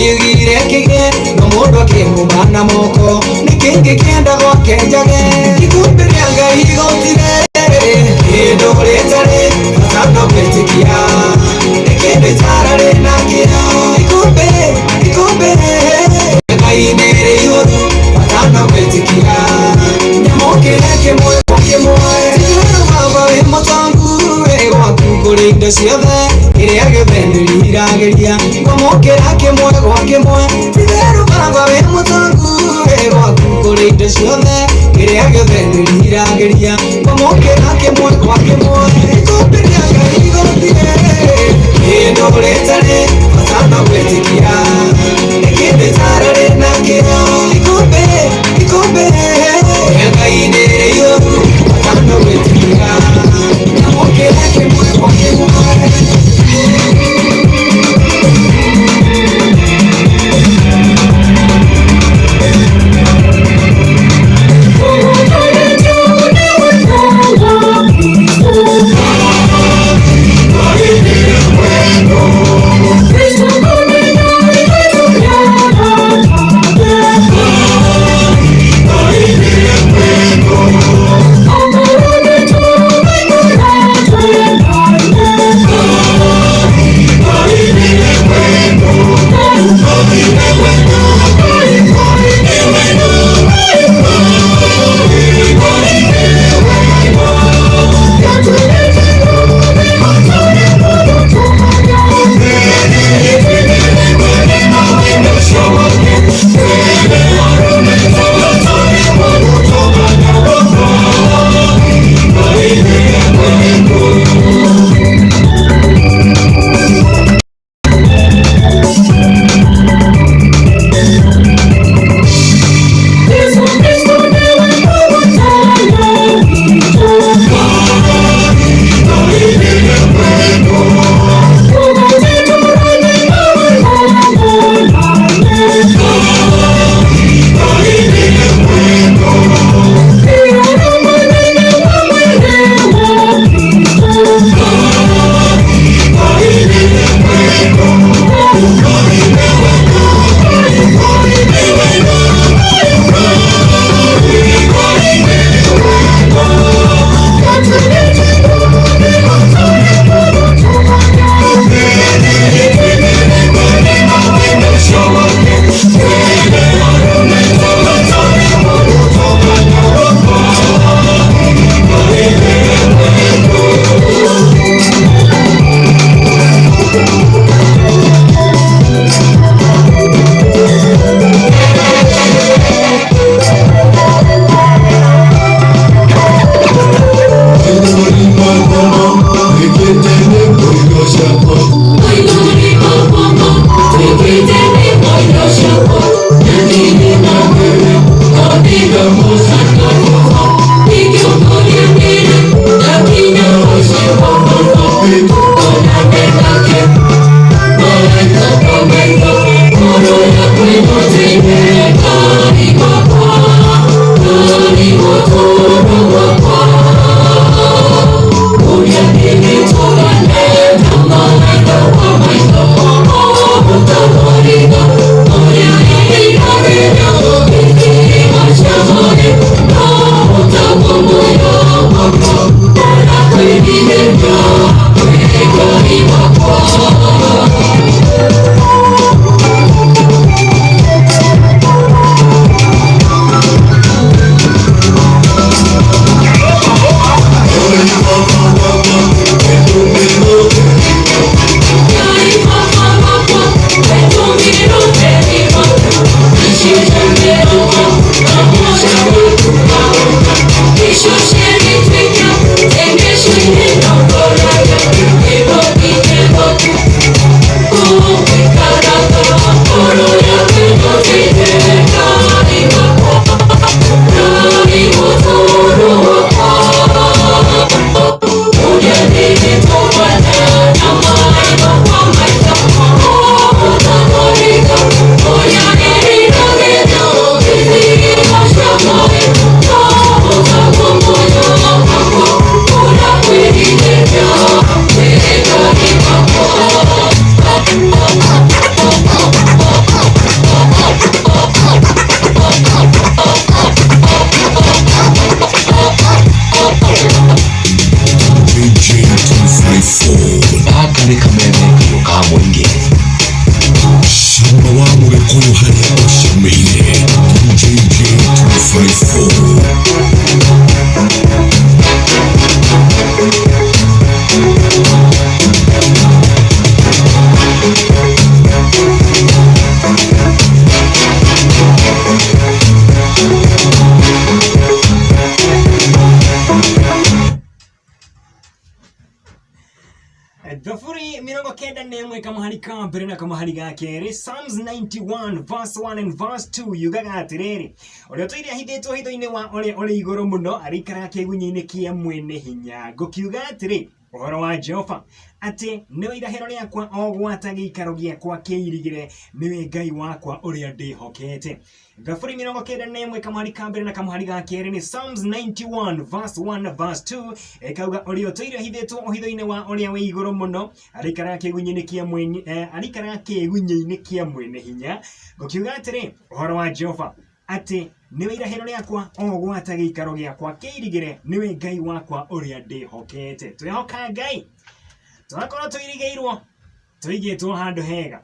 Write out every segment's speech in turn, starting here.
Ngai ugire kĩgĩe no mũndũ akĩmũma na moko nĩ kĩngĩ kĩenda gwake njage ikũmbĩ rĩa Ngai gũtirĩ kĩndũ rĩtarĩ bata no gwĩtĩkia nĩ kĩndũ itararĩ nakĩo ikũmbĩ ikũmbĩ Ngai nĩ rĩihũru bata no gwĩtĩkia nyamũkĩre kĩmwe kwa kĩmwe Titherũ baba wĩ mũtongu wĩ gwaku kũrĩ indo ciothe kĩrĩa gĩothe ndĩriragĩria ngwamũkĩra kĩmwe gwa kĩmwe Titherũ baba wĩ mũtongu wĩ gwaku kũrĩ indo ciothe kĩrĩa gĩothe ndĩriragĩria ngwamũkĩra kĩmwe gwa kĩmwe Ikũmbĩ rĩa Ngai gũtirĩ kĩndũ rĩtarĩ bata no gwĩtĩkia nĩ kĩndũ itararĩ nakĩo ikũmbĩ ikũmbĩ Ngai nĩ rĩihũru bata no gwĩtĩkia nyamũkĩra kĩmwe gwa kĩmwe. kenda na ĩmwe kamũhari ka mbere na kamũhari ga kerĩ. Psalms 91 verse 1 and verse 2 yugaga atĩrĩrĩ, ũrĩa ũtũire ahithĩtwo hitho-inĩ wa ũrĩa ũrĩ igũrũ mũno arĩikaraga kĩgunyĩ-inĩ kĩa mwene hinya. Ngũkiuga atĩrĩ ũhoro wa Jehova atĩ nĩwe irahĩro rĩakwa o gwata gĩikaro gĩakwa kĩirigĩre, nĩwe Ngai wakwa ũrĩa ndĩhokete. Thaburi 91 kamũhari ka mbere na kamũhari ga kerĩ nĩ Psalms 91 verse 1 na verse 2, ĩkauga ũrĩa ũtũire ahithĩtwo ũhitho-inĩ wa ũrĩa wĩ igũrũ mũno arĩikaraga kĩgunyĩ-inĩ kĩa mwene arĩikaraga kĩgunyĩ-inĩ kĩa mwene hinya. Ngũkiuga atĩrĩ ũhoro wa Jehova atĩ nĩwe irahĩro rĩakwa o gwata gĩikaro gĩakwa kĩirigĩre, nĩwe Ngai wakwa ũrĩa ndĩhokete. Twĩhoka Ngai tũgakorwo tũirigĩirwo, tũigĩtwo handũ hega,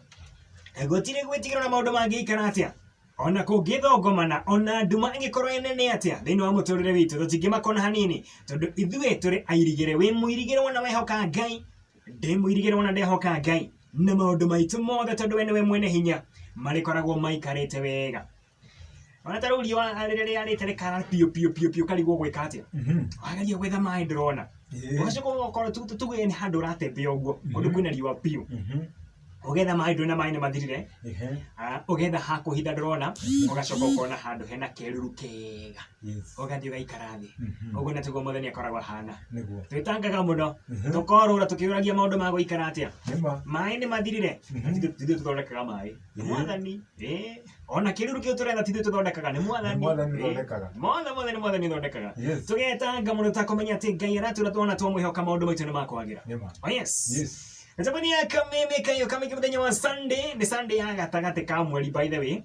gũtirĩ gwĩtigĩra na maũndũ mangĩikara atĩa, ona kũngĩthongomana, ona nduma ĩngĩkorwo ĩ nene atĩa thĩinĩ wa mũtũrĩre witũ, tũtingĩmaka ona hanini tondũ ithuĩ tũrĩ airigĩre. Wĩ mũirigĩre wona wehoka Ngai, ndĩ mũirigĩre wona ndehoka Ngai, na maũndũ maitũ mothe tondũ we nĩwe mwene hinya marĩkoragwo maikarĩte wega. Ona ta rĩu riũa rĩrĩa rĩarĩte rĩkara biũ biũ biũ biũ, ũkarigwo gwĩka atĩa, wageria gwetha maĩ ndũrona. Ũgacoka ũgakorwo tuge nĩ handũ ũratembea ũguo kũndũ kwĩna riũa biũ, ũgetha maĩ ndũrĩ na maĩ nĩ mathirire. Ah, ũgetha ha kũhitha ndũrona, ũgacoka ũkona handũ hena keruru kega, ũgathiĩ ũgaikara thĩ. Ũguo na tiguo Mwathani akoragwo ahana. Nĩguo. Twĩtangaga mũno, tũkorũra tũkĩũragia maũndũ ma gũikara atĩa, Nĩma. Maĩ nĩ mathirire. Tithuĩ tũthondekaga maĩ, nĩ Mwathani. Ona kĩruru kĩu tũretha tithuĩ tũthondekaga, nĩ Mwathani. Nĩ Mwathani ũthondekaga. Mothe mothe nĩ Mwathani ũthondekaga. Tũgetanga mũno tũtakũmenya atĩ Ngai aratwĩra tuona twamwĩhoka maũndũ maitũ nĩ makwagĩra. Nĩma. Oh yes. Tabania kameme kayo kameke mũthenya wa Sunday, nĩ Sunday ya gatagatĩ ka mweri, by the way.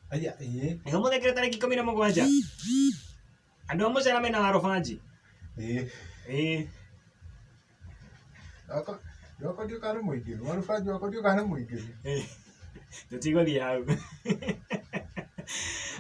Aya, ĩĩ. Nĩ ũmũthĩ kĩrĩ tarĩki 17. Andũ a mũcara mena warobanji. Ĩĩ. Ĩĩ. Wakwa ndiũkaga nĩ mũingĩ. Warubanji wakwa ndiũkaga nĩ mũingĩ. Tũtigũthiĩ hau.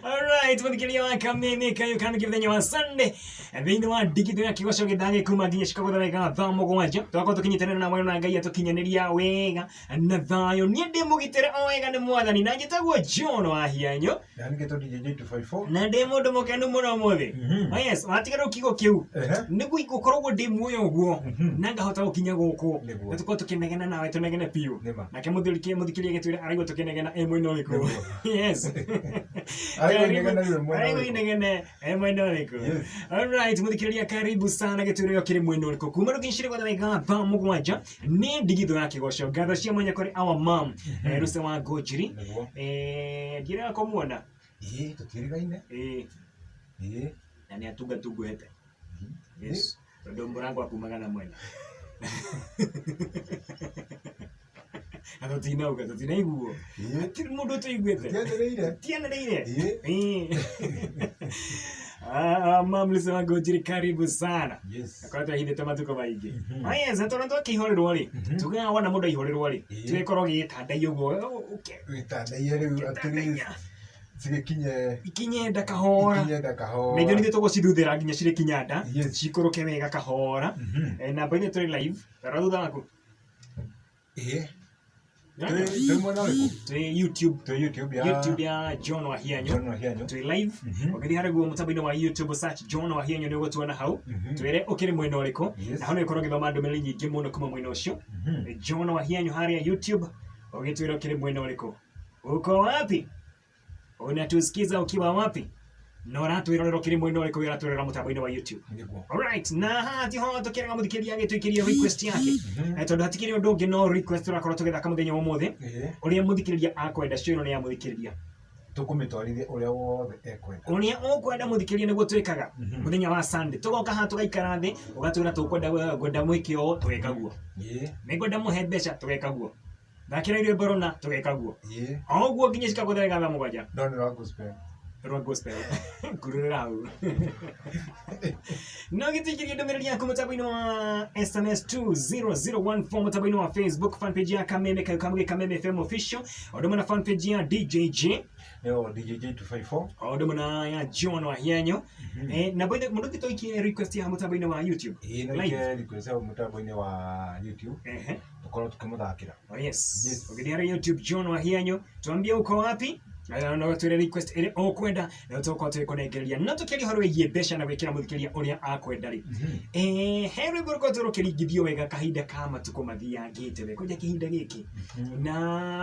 Alright, mũthikĩrĩria wa kameme kayo kamĩke mũthenya wa Sunday thĩinĩ wa ndigithũ ya kĩgoco gĩthage kuma nginya cikagũtha wega thaa 7, tũgakorwo tũkĩnyitanĩra na mwana na Ngai atũkinyanĩria wega na thayũ. Niĩ ndĩ mũgitĩre o wega nĩ Mwathani na njĩtagwo John wa Hianyo. Na ningĩ tondũ DJ 254. Na ndĩ mũndũ mũkenu mũno ũmũthĩ. Oh yes, watiga rĩu kiugo kĩu nĩguo gũkoragwo ndĩ muoyo ũguo na ngahota gũkinya gũkũ Nĩguo. na tũkorwo tũkĩnegena nawe, tũnegene biũ. Nĩma. Nake mũthikĩria agĩtwĩra araigua tũkĩnegena ĩ mwena ũrĩkũ. Nĩguo. Yes. Araigua inegene rĩu mwena Araigua ũrĩkũ? inegene ĩ mwena ũrĩkũ. Alright, mũthikĩrĩria, karibu sana gĩtwĩre ũkĩrĩ mwena ũrĩkũ kuma rũkinyicire gwatha wega thaa 7 nĩ ndigithũ ya kĩgoco. Ngatho cia mwanya kũrĩ our mom, Rusa wa Ngũnjiri. Nĩguo. Ndiĩrĩga kũmuona. Ĩĩ, tũtiĩrĩgaine. Ĩĩ. Ĩĩ. Na nĩ atungatunguhĩte. Yes, tondũ mũrango akumaga na mwena na tũtinauga, tũtinaiguo. Hatirĩ mũndũ ũtũiguĩte. Tianĩrĩire. Tianĩrĩire. Ĩĩ. Ĩĩ. Ah, mam Lisa wa Ngũnjiri, karibu sana. Akoretwo ahithĩte matukũ maingĩ. Ah, yes, na tondũ twakĩihũrĩrwo rĩ, tugaga wona mũndũ aihũrĩrwo rĩ, tũgĩkorwo gĩgĩtandaia ũguo Wĩtandaie rĩu at least cigĩkinye ikinye nda kahora. Ikinye nda kahora. Na ithuĩ nithuĩ tũgũcithuthĩra nginya cirĩkinya nda, cikũrũke wega kahora. Na by the way, tũrĩ live, rora thutha waku. Ĩĩ. Twĩ mwena ũrĩkũ? Twĩ YouTube. Twĩ YouTube ya YouTube ya John Wahianyo. John Wahianyo. Twĩ live. Ũgĩthiĩ harĩa guo mũtambo-inĩ wa YouTube, search John Wahianyo, nĩ ũgũtuona hau. Twĩre ũkĩrĩ mwena ũrĩkũ. Na hau nĩ ũkorwo ũgĩthoma ndũmĩrĩri nyingĩ mũno kuma mwena ũcio. John Wahianyo harĩa YouTube, ũgĩtwĩra ũkĩrĩ mwena ũrĩkũ. Uko wapi? Unatusikiza ukiwa wapi? Na ũratwĩrorera ũkĩrĩ mwena ũrĩkũ ũratwĩrorera mũtambo-inĩ wa YouTube? Nĩguo. Alright, na haha tiho tũkĩraga mũthikĩrĩria agĩtũikĩria request yake. Tondũ hatikĩrĩ ũndũ ũngĩ no request tũrakorwo tũgĩthaka mũthenya wa ũmũthĩ. Ũrĩa mũthikĩrĩria akwenda, show ĩno nĩ ya mũthikĩrĩria. Tũkũmĩtwarithia ũrĩa wothe ekwenda. Ũrĩa ũkwenda mũthikĩrĩria nĩguo twĩkaga. Mũthenya wa Sunday tũgoka haha tũgaikara thĩ, ũgatwĩra tũkwenda ngwenda mwĩke ũũ, tũgeka guo. Nĩngwenda mũhe mbeca, tũgeka guo. Thakĩra rwĩmbo rũna, tũgeka guo. O ũguo nginya cikagũtha wega thaa 7. No nĩ rwa gospel. Rwa gospel, ngurũrĩra hau no gĩtũikĩrie ndũmĩrĩri yaku mũtambo-inĩ wa SMS 20014, mũtambo-inĩ wa Facebook fanpage ya Kameme Kayo Kamũgĩ, Kameme FM official, o ũndũ ũmwe na fanpage ya DJJ. Nĩyo DJ 254. O ũndũ ũmwe na ya John Wahianyo. Na by the mũndũ ũngĩtũikie request ya mũtambo-inĩ wa YouTube. Ĩĩ, no Live. ike request hau mũtambo-inĩ wa YouTube. Tũkorwo tũkĩmũthakĩra. Oh yes. Yes. Ũgĩthiĩ harĩa YouTube, John Wahianyo, tuambie uko wapi? Na no twĩre request ĩrĩa ũkwenda na tũgũkorwo tũgĩkũnengereria. No tũkĩaria ũhoro wĩgiĩ mbeca na gwĩkĩra mũthikĩrĩria ũrĩa akwenda rĩ, he rwĩmbo rũkoretwo rũkĩringithio wega kahinda ka matukũ mathiangĩte we kwanja kĩhinda gĩkĩ, na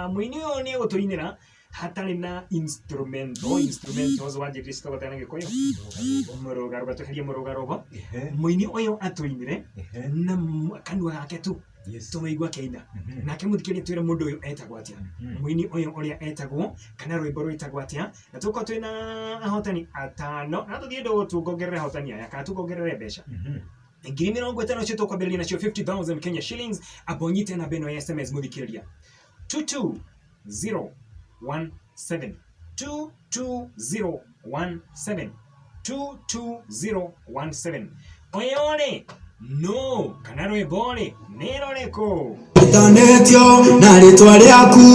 mũini ũyũ nĩ egũtũinĩra hatarĩ na instrumental. Instrumentals wanjĩrire citogotana na Gĩkũyũ mũrũgarũga, tweherie mũrũgarũgo. Mũini ũyũ atũinĩre na kanua gake tu. Tũmũigua akĩina. Nake mũthikĩrĩria twĩre mũndũ ũyũ etagwo atĩa, mũini ũyũ ũrĩa etagwo kana rwĩmbo rwĩtagwo atĩa, na tũgũkorwo twĩna ahotani atano na tũthiĩ ndũ tuongongerere ahotani aya kana tuongongerere mbeca 50,000 cio tũkwambĩrĩria nacio, 50,000 Kenya shillings. Amba ũnyite namba ĩno ya SMS, mũthikĩrĩria, 22017, 22017, 22017. Ũyũ rĩ no kana rwĩmbo rĩ nĩ rũrĩkũ? Wĩtanĩtio na rĩtwa rĩaku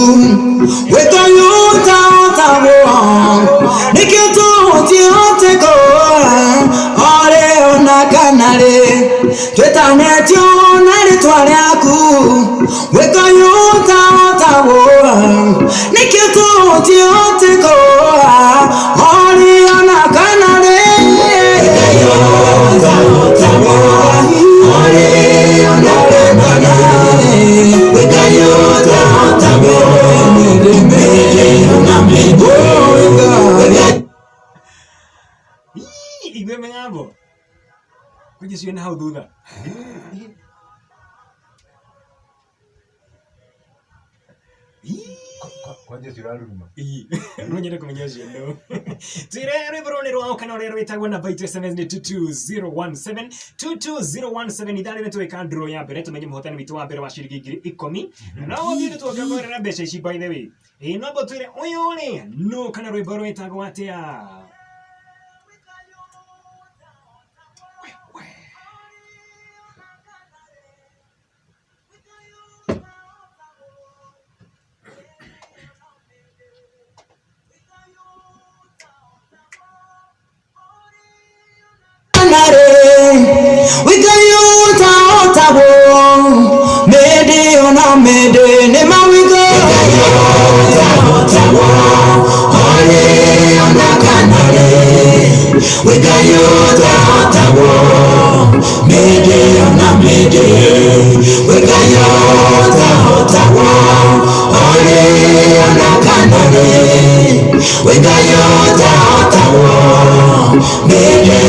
wĩtayũtaotagwo nĩkĩo tũtihote kũũra orĩ ona kana rĩ twĩtanĩtio na rĩtwa rĩaku wĩtayũtaotagwo nĩkĩo tũtihote kũũra orĩ ona kana rĩ wĩtayũtaotagwo orĩ ona kana rĩ wĩtayũtaotagwo mĩndĩ ona mĩndĩ. Ii, igue mĩgambo kwanja cio na hau thutha. Ii. Kwanja ũcio ũraruruma. Ii, no nyende kũmenya ũcio no twĩre rwĩmbo rũrũ nĩ rwao kana ũrĩa rwĩtagwo. Namba itũ SMS nĩ 22017, 22017. Ithaa rĩrĩ tũgĩka draw ya mbere tũmenye mũhotani witũ wa mbere wa ciringi 10,000. No gũthiĩ nĩ tuongerera mbeca ici, by the way. Ĩĩ, no twĩre ũyũ rĩ no kana rwĩmbo rwĩtagwo atĩa. We, we. Wikayutaotagwo mĩndĩ ona mĩndĩ nĩ mawikayutaotagwo orĩ ona kana rĩ wikayutaotagwo mĩndĩ ona mĩndĩ wikayutaotagwo orĩ ona kana rĩ wikayutaotagwo mĩndĩ.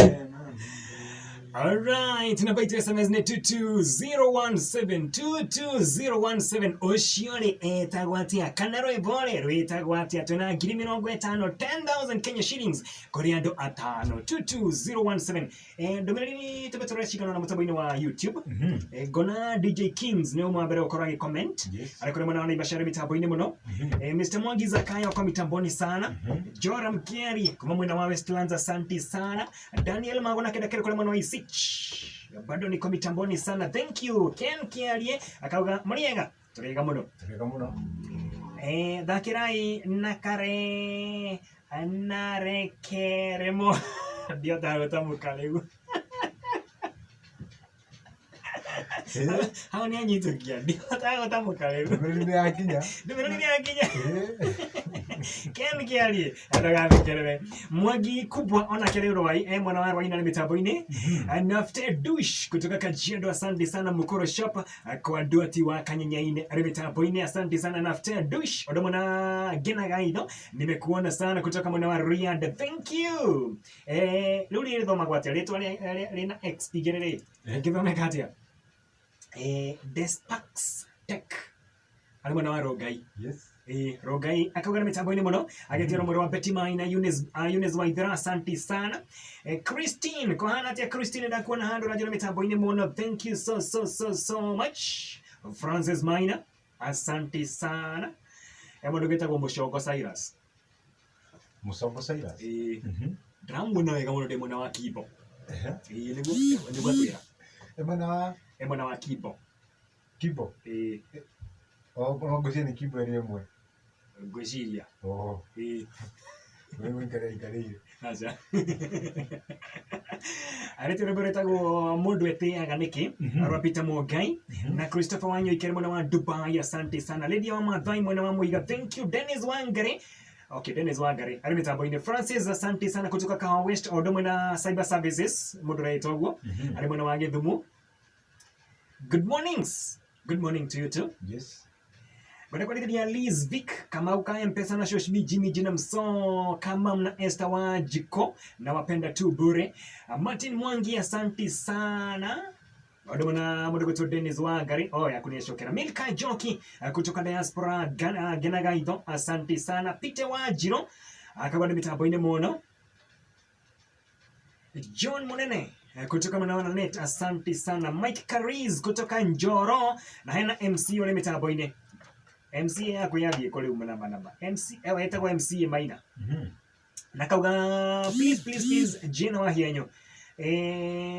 Alright, namba itũ SMS nĩ 22017, 22017. Ũcio rĩ etagwo atĩa kana rwĩmbo rĩ rwĩtagwo atĩa? Twĩna 50,000, 10,000 Kenya shillings kũrĩ andũ atano. 22017. Ndũmĩrĩri tũbe tũrore cigana na mũtambo-inĩ wa YouTube. Ngona DJ Kings nĩ ũmwe wa mbere gũkorwo agĩ comment. Arĩ kũrĩ mwena wa Naivasha, arĩ mĩtambo-inĩ mũno. Mr Mwangi Zakayo kwa mitamboni sana. Joram Kiari kuma mwena wa Westlands, asanti sana. Daniel Magona Kedekere kũrĩ mwena wa Isich bado niko mitamboni sana, thank you. Ken Kiarie akauga mũrĩega, tũrĩega mũno. Tũrĩega mũno. Thakirai na kare narekeremo ndihotaga gũtamũka rĩu. Hau nĩ anyitũkia, ndihotaga gũtamũka rĩu. Ndũmĩrĩri nĩ yakinya. Ndũmĩrĩri nĩ yakinya. Ken Kiarie ndagathekerere. Mwangi Kubwa onake rĩu Rwai e mwana wa Rwai na nĩ mĩtambo-inĩ. Nafte Dush kutoka Kajiado, asante sana. Mukoro Shop kwa Duati wa Kanyenyaine arĩ mĩtambo-inĩ, asante sana Nafte Dush. Ũndũ mũna ngenaga ino nimekuona sana kutoka mwena wa Riyadh, thank you. Rĩu rĩthomagwo atĩa rĩtwa rĩna X igĩrĩ rĩ rĩngĩthomeka atĩa? Despax Tech arĩ mwena wa Rongai. Rongai akauga nĩ mĩtambo-inĩ mũno agĩtĩra mwĩrĩ wa Betty Mai na Eunice, Eunice Waithera, asante sana. Christine kũhana atĩa? Christine, ndakuona handũ ũranjĩra mĩtambo-inĩ mũno, thank you so so so so much. Francis Maina, asante sana. Mũndũ wĩtagwo Mũcongo Cyrus. Mũcongo Cyrus. Ndĩramuona wega mũno ndĩ mwena wa Kimbo. Nĩguo atwĩra. Ĩ mwena wa E mwena wa Kimbo. Kimbo. O no ngwĩciria nĩ Kimbo ĩrĩ ĩmwe. Ngwĩciria. Oh. We ũikare ikarĩire. Aca. Arĩte rwĩmbo rwĩtagwo mũndũ etĩaga nĩkĩ rwa Peter Mũngai na Christopher Wanyoikere mwena wa Dubai, asante sana. Lydia wa Mathai mwena wa Mũiga, thank you. Dennis Wangari Okay, Dennis Wangari ari mitambo-inĩ. Francis, asante sana kutoka Kahawa West, o ũndũ ũmwe na Cyber Services, mũndũ ũretwo ũguo arĩ mwena wa Gĩthumo. Good mornings. Good morning to you too. Yes. Kwenda kuadithiria Liz Vic Kamau ka Mpesa na Shoshmi Jimmy Jina Mso kama mna Esther wa Jiko na wapenda tu bure. Martin Mwangi, asante sana. Bado na mũndũ gwĩtwo Dennis Wangari oh ya kuniacokera. Milka Joki, kutoka diaspora Gana Genagaitho, asante sana. Peter Wajiro akagwa mitambo-inĩ mũno. John Munene, kutoka Manawana Net, asante sana. Mike Kariz kutoka Njoro na hena MC ule mitambo-inĩ. MC yaku yathiĩ kũrĩ uma namba namba MC etagwo MC Maina. Na kauga please please please Jane Wahienyo,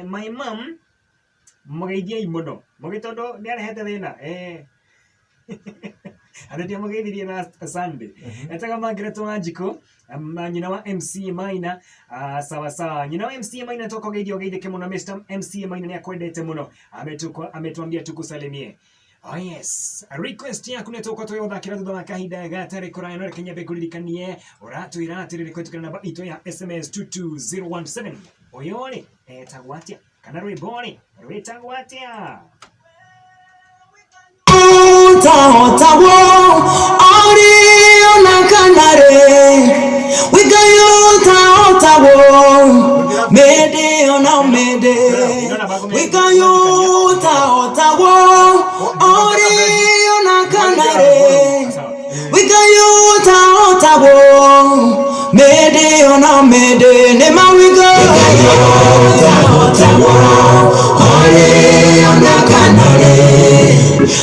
my mom mũgeithiei mũno mũgĩ tondũ nĩ arehete thĩna, athetia mũgeithirie last Sunday. Etaga Margaret Wanjikũ, nyina wa MC Maina. Sawa sawa, nyina wa MC Maina, toka geithio geithĩke mũno. Mr MC Maina nĩ akwendete mũno, ametuambia tukusalimie. Oh yes, request yaku nĩ tũgũkorwo tũgĩgũthakĩra thutha wa kahinda gatarĩ kũraya, no reke nyambe ngũririkanie ũratwĩra atĩrĩrĩ kũhĩtũkĩra namba itũ ya SMS 22017, ũyũ rĩ etagwo atĩa kana rwĩmbo rĩ rwĩtagwo atĩa? Utahotagwo ori ona kana rĩ wĩngai ũtahotagwo mĩndĩ ona mĩndĩ wĩngai ũtahotagwo ori ona kana rĩ wĩngai ũtahotagwo mĩndĩ ona mĩndĩ nĩ mawĩngai ũtahotagwo ori ona kana rĩ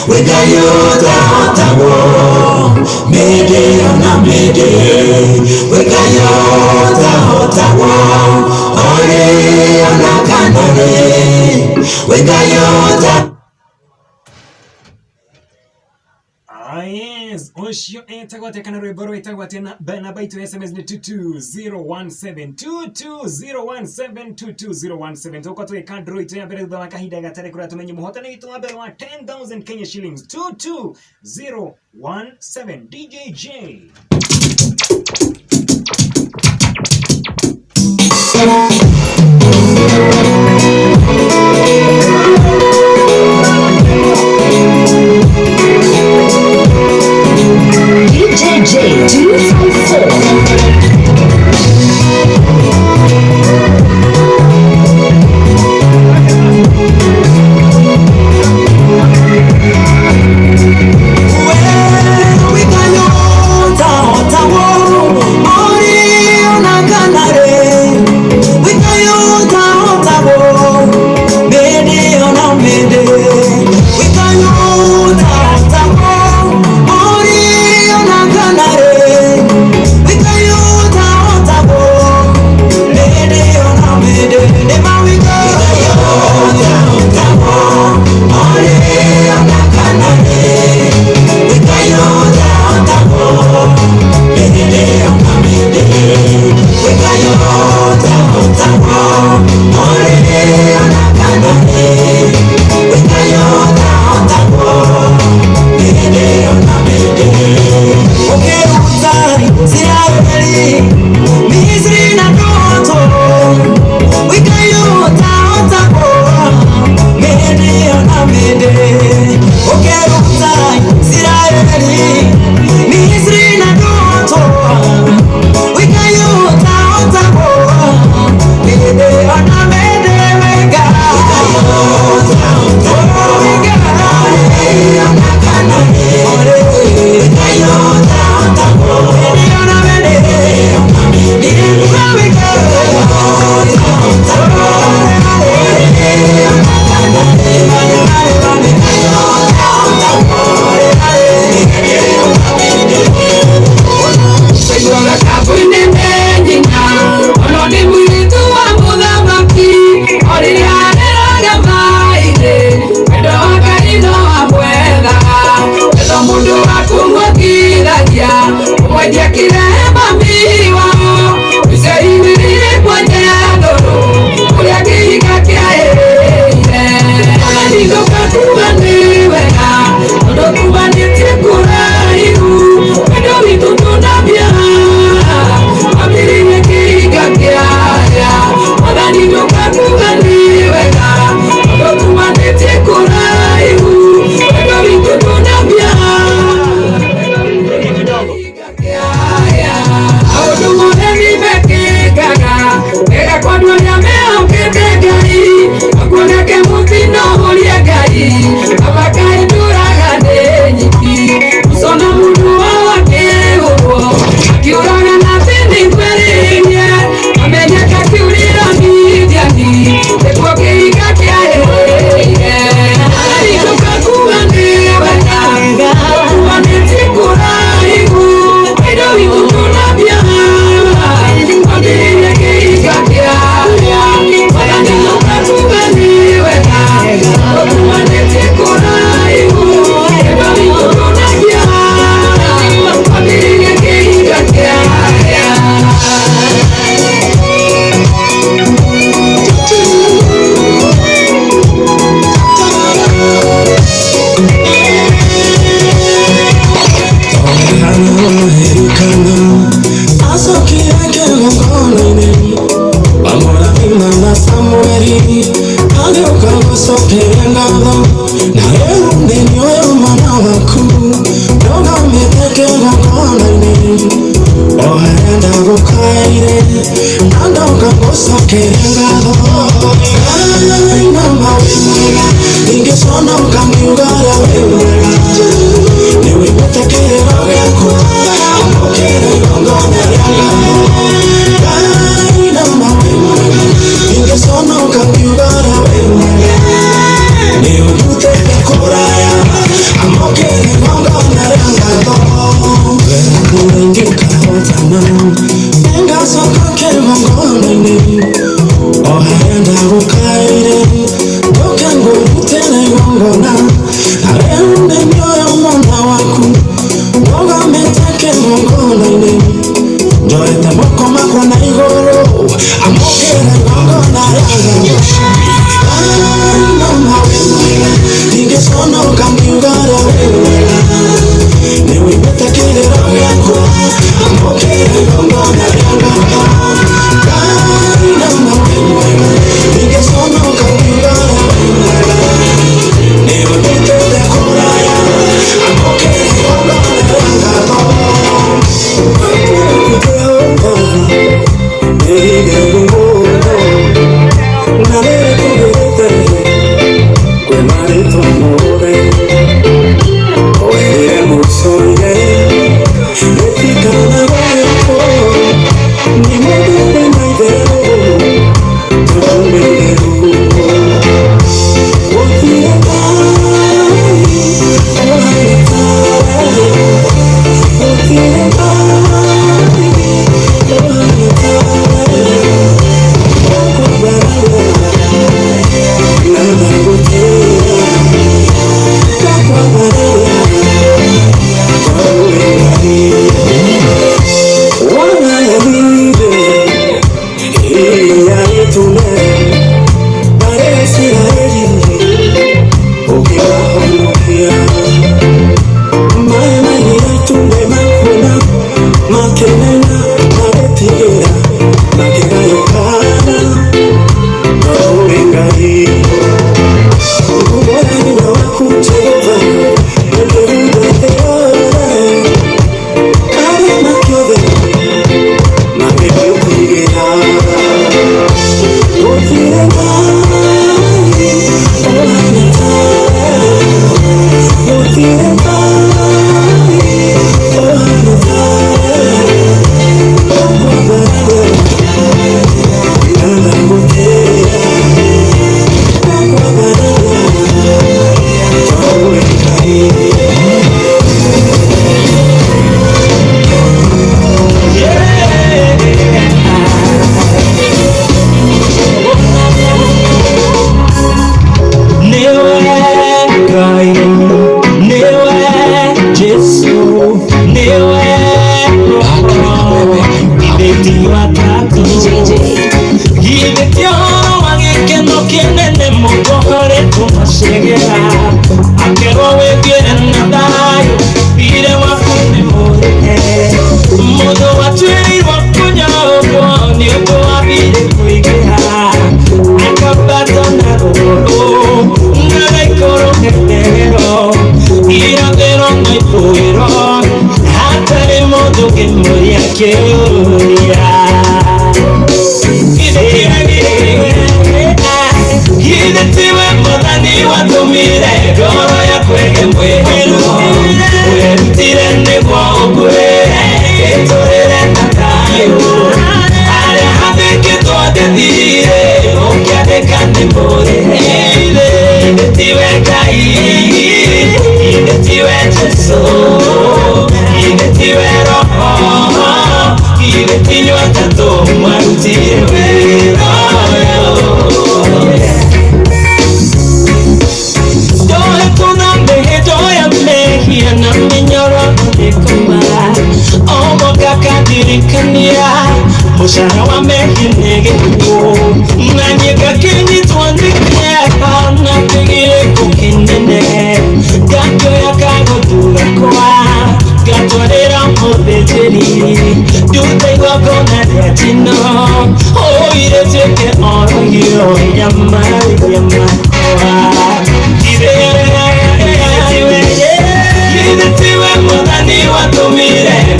wĩngai ũtahotagwo mĩndĩ ona mĩndĩ wĩngai ũtahotagwo ori ona kana rĩ wĩngai ũta Ah, yes, ũcio etagwo atĩa kana rwĩmbo rwĩtagwo atĩa? Na namba itũ ya SMS nĩ 22017, 22017, 22017. Tũgũkorwo tũgĩka draw itũ ya mbere thutha wa kahinda gatarĩ kũrĩa tũmenye mũhotani witũ wa mbere wa 10,000 Kenya shillings. 22017, DJ J. DJ J 254. Wendo witũ ndũnambia. Oherenda gukaire Nandoka ngusokere ngatho Ngai nama wĩ mwega Ndingĩconoka ngiuga ũrĩa wĩ mwega Nĩwĩiguĩte kĩrĩro gĩakwa Amũkĩra igongona rĩa ngatho Ngai nama wĩ mwega Ndingĩconoka ngiuga ũrĩa wĩ mwega Nĩũndutĩte kũraya Amũkĩra igongona rĩa ngatho Ingĩkahotana Nĩngacoka kĩgongona-inĩ Oherenda gũkaire Ndoka ngũrutĩre igongona Na rĩu nĩ nĩoya mwana waku Ndũgamĩte kĩgongona-inĩ Njoete moko makwa na igũrũ Amũkĩra igongona rĩa ngatho Ngai nama wĩ mwega Ndingĩconoka ngiuga ũrĩa wĩ mwega Nĩwĩiguĩte kĩrĩro gĩakwa Amũkĩra igongona rĩa ngatho Ngai nama wĩ mwega Ndingĩconoka ngiuga ũrĩa wĩ mwega Nĩũndutĩte kũraya Amũkĩra igongona rĩa ngatho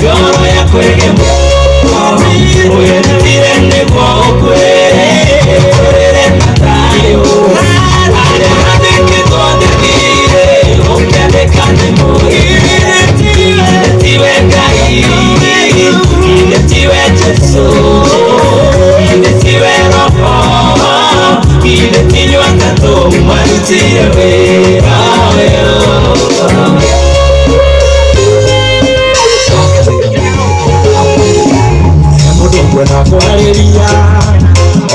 Goro ya kwege. Ũgĩrutire nĩguo ũkue ũtũrĩre na thayũ harĩa handĩkĩtwo ndĩthire ũkĩandĩka nĩ mũrĩ tiwe Ngai ithe tiwe Jesũ ithe tiwe Roho ithe ti inyuĩ atatũ mwarutire wĩra ũyũ. Mũndũ ngwenda kwarĩria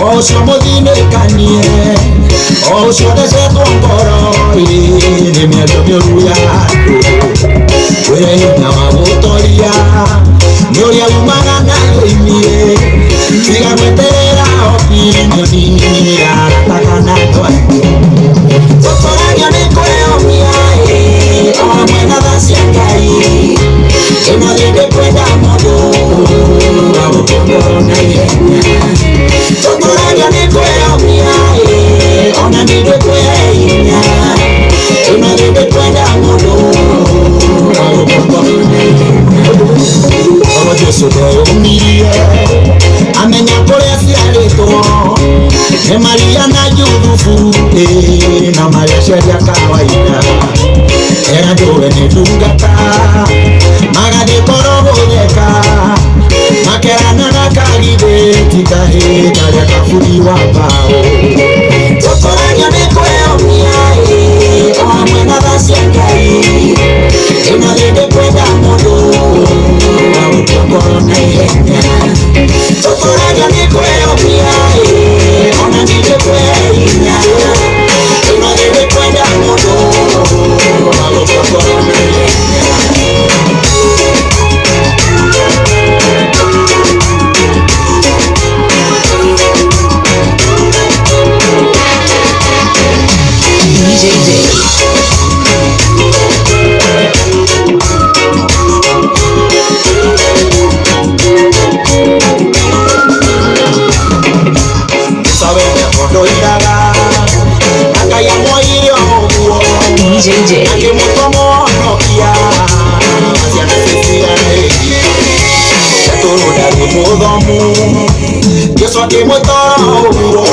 o ũcio mũthinĩkanie o ũcio thecetwo ngoro ĩ nĩ mĩario mĩũru ya andũ wĩre hinya wa gũtoria nĩ ũrĩa umaga na thĩiniĩ tiga gweterera opinioni ya arata kana andũ angĩ tũtũragio nĩ kwĩyomia ĩ o hamwe na tha cia Ngai ĩno thĩ ndĩkwenda mũndũ wa gũkũngũrwo na ihenya tũtũragio nĩ kwĩyomia ĩ ona ningĩ kwĩhinya ĩno thĩ ndĩkwenda mũndũ wa gũkũngũrwo na ihenya Korwo Jesũ ndeyũmirie amenya kũrĩa ciarĩtwo nĩ Maria na Juthubu ĩ na Maria aciari a kawaida era ndũwe nĩ ndungata magathiĩ korwo gũtheka makeranaga kagithĩ ti kahĩ karĩa kaburi wa mbaũ tũtũragio nĩ kwĩyomia ĩ o hamwe na tha cia Ngai ĩno thĩ ndĩkwenda mũndũ wa gũkua ngoro na ihenya tũtũragio nĩ kwĩyomia ĩ ona ningĩ kwĩhinya ĩno thĩ ndĩkwenda mũndũ wa gũkua ngoro na ihenya. DJ J. Sabe ndoiraga na Ngai amwoire ũguo DJ J. akĩmũtua mũhonokia ciana ciciarĩtie Petero ndarĩ mũthomu Jesũ akĩmũtora ũguo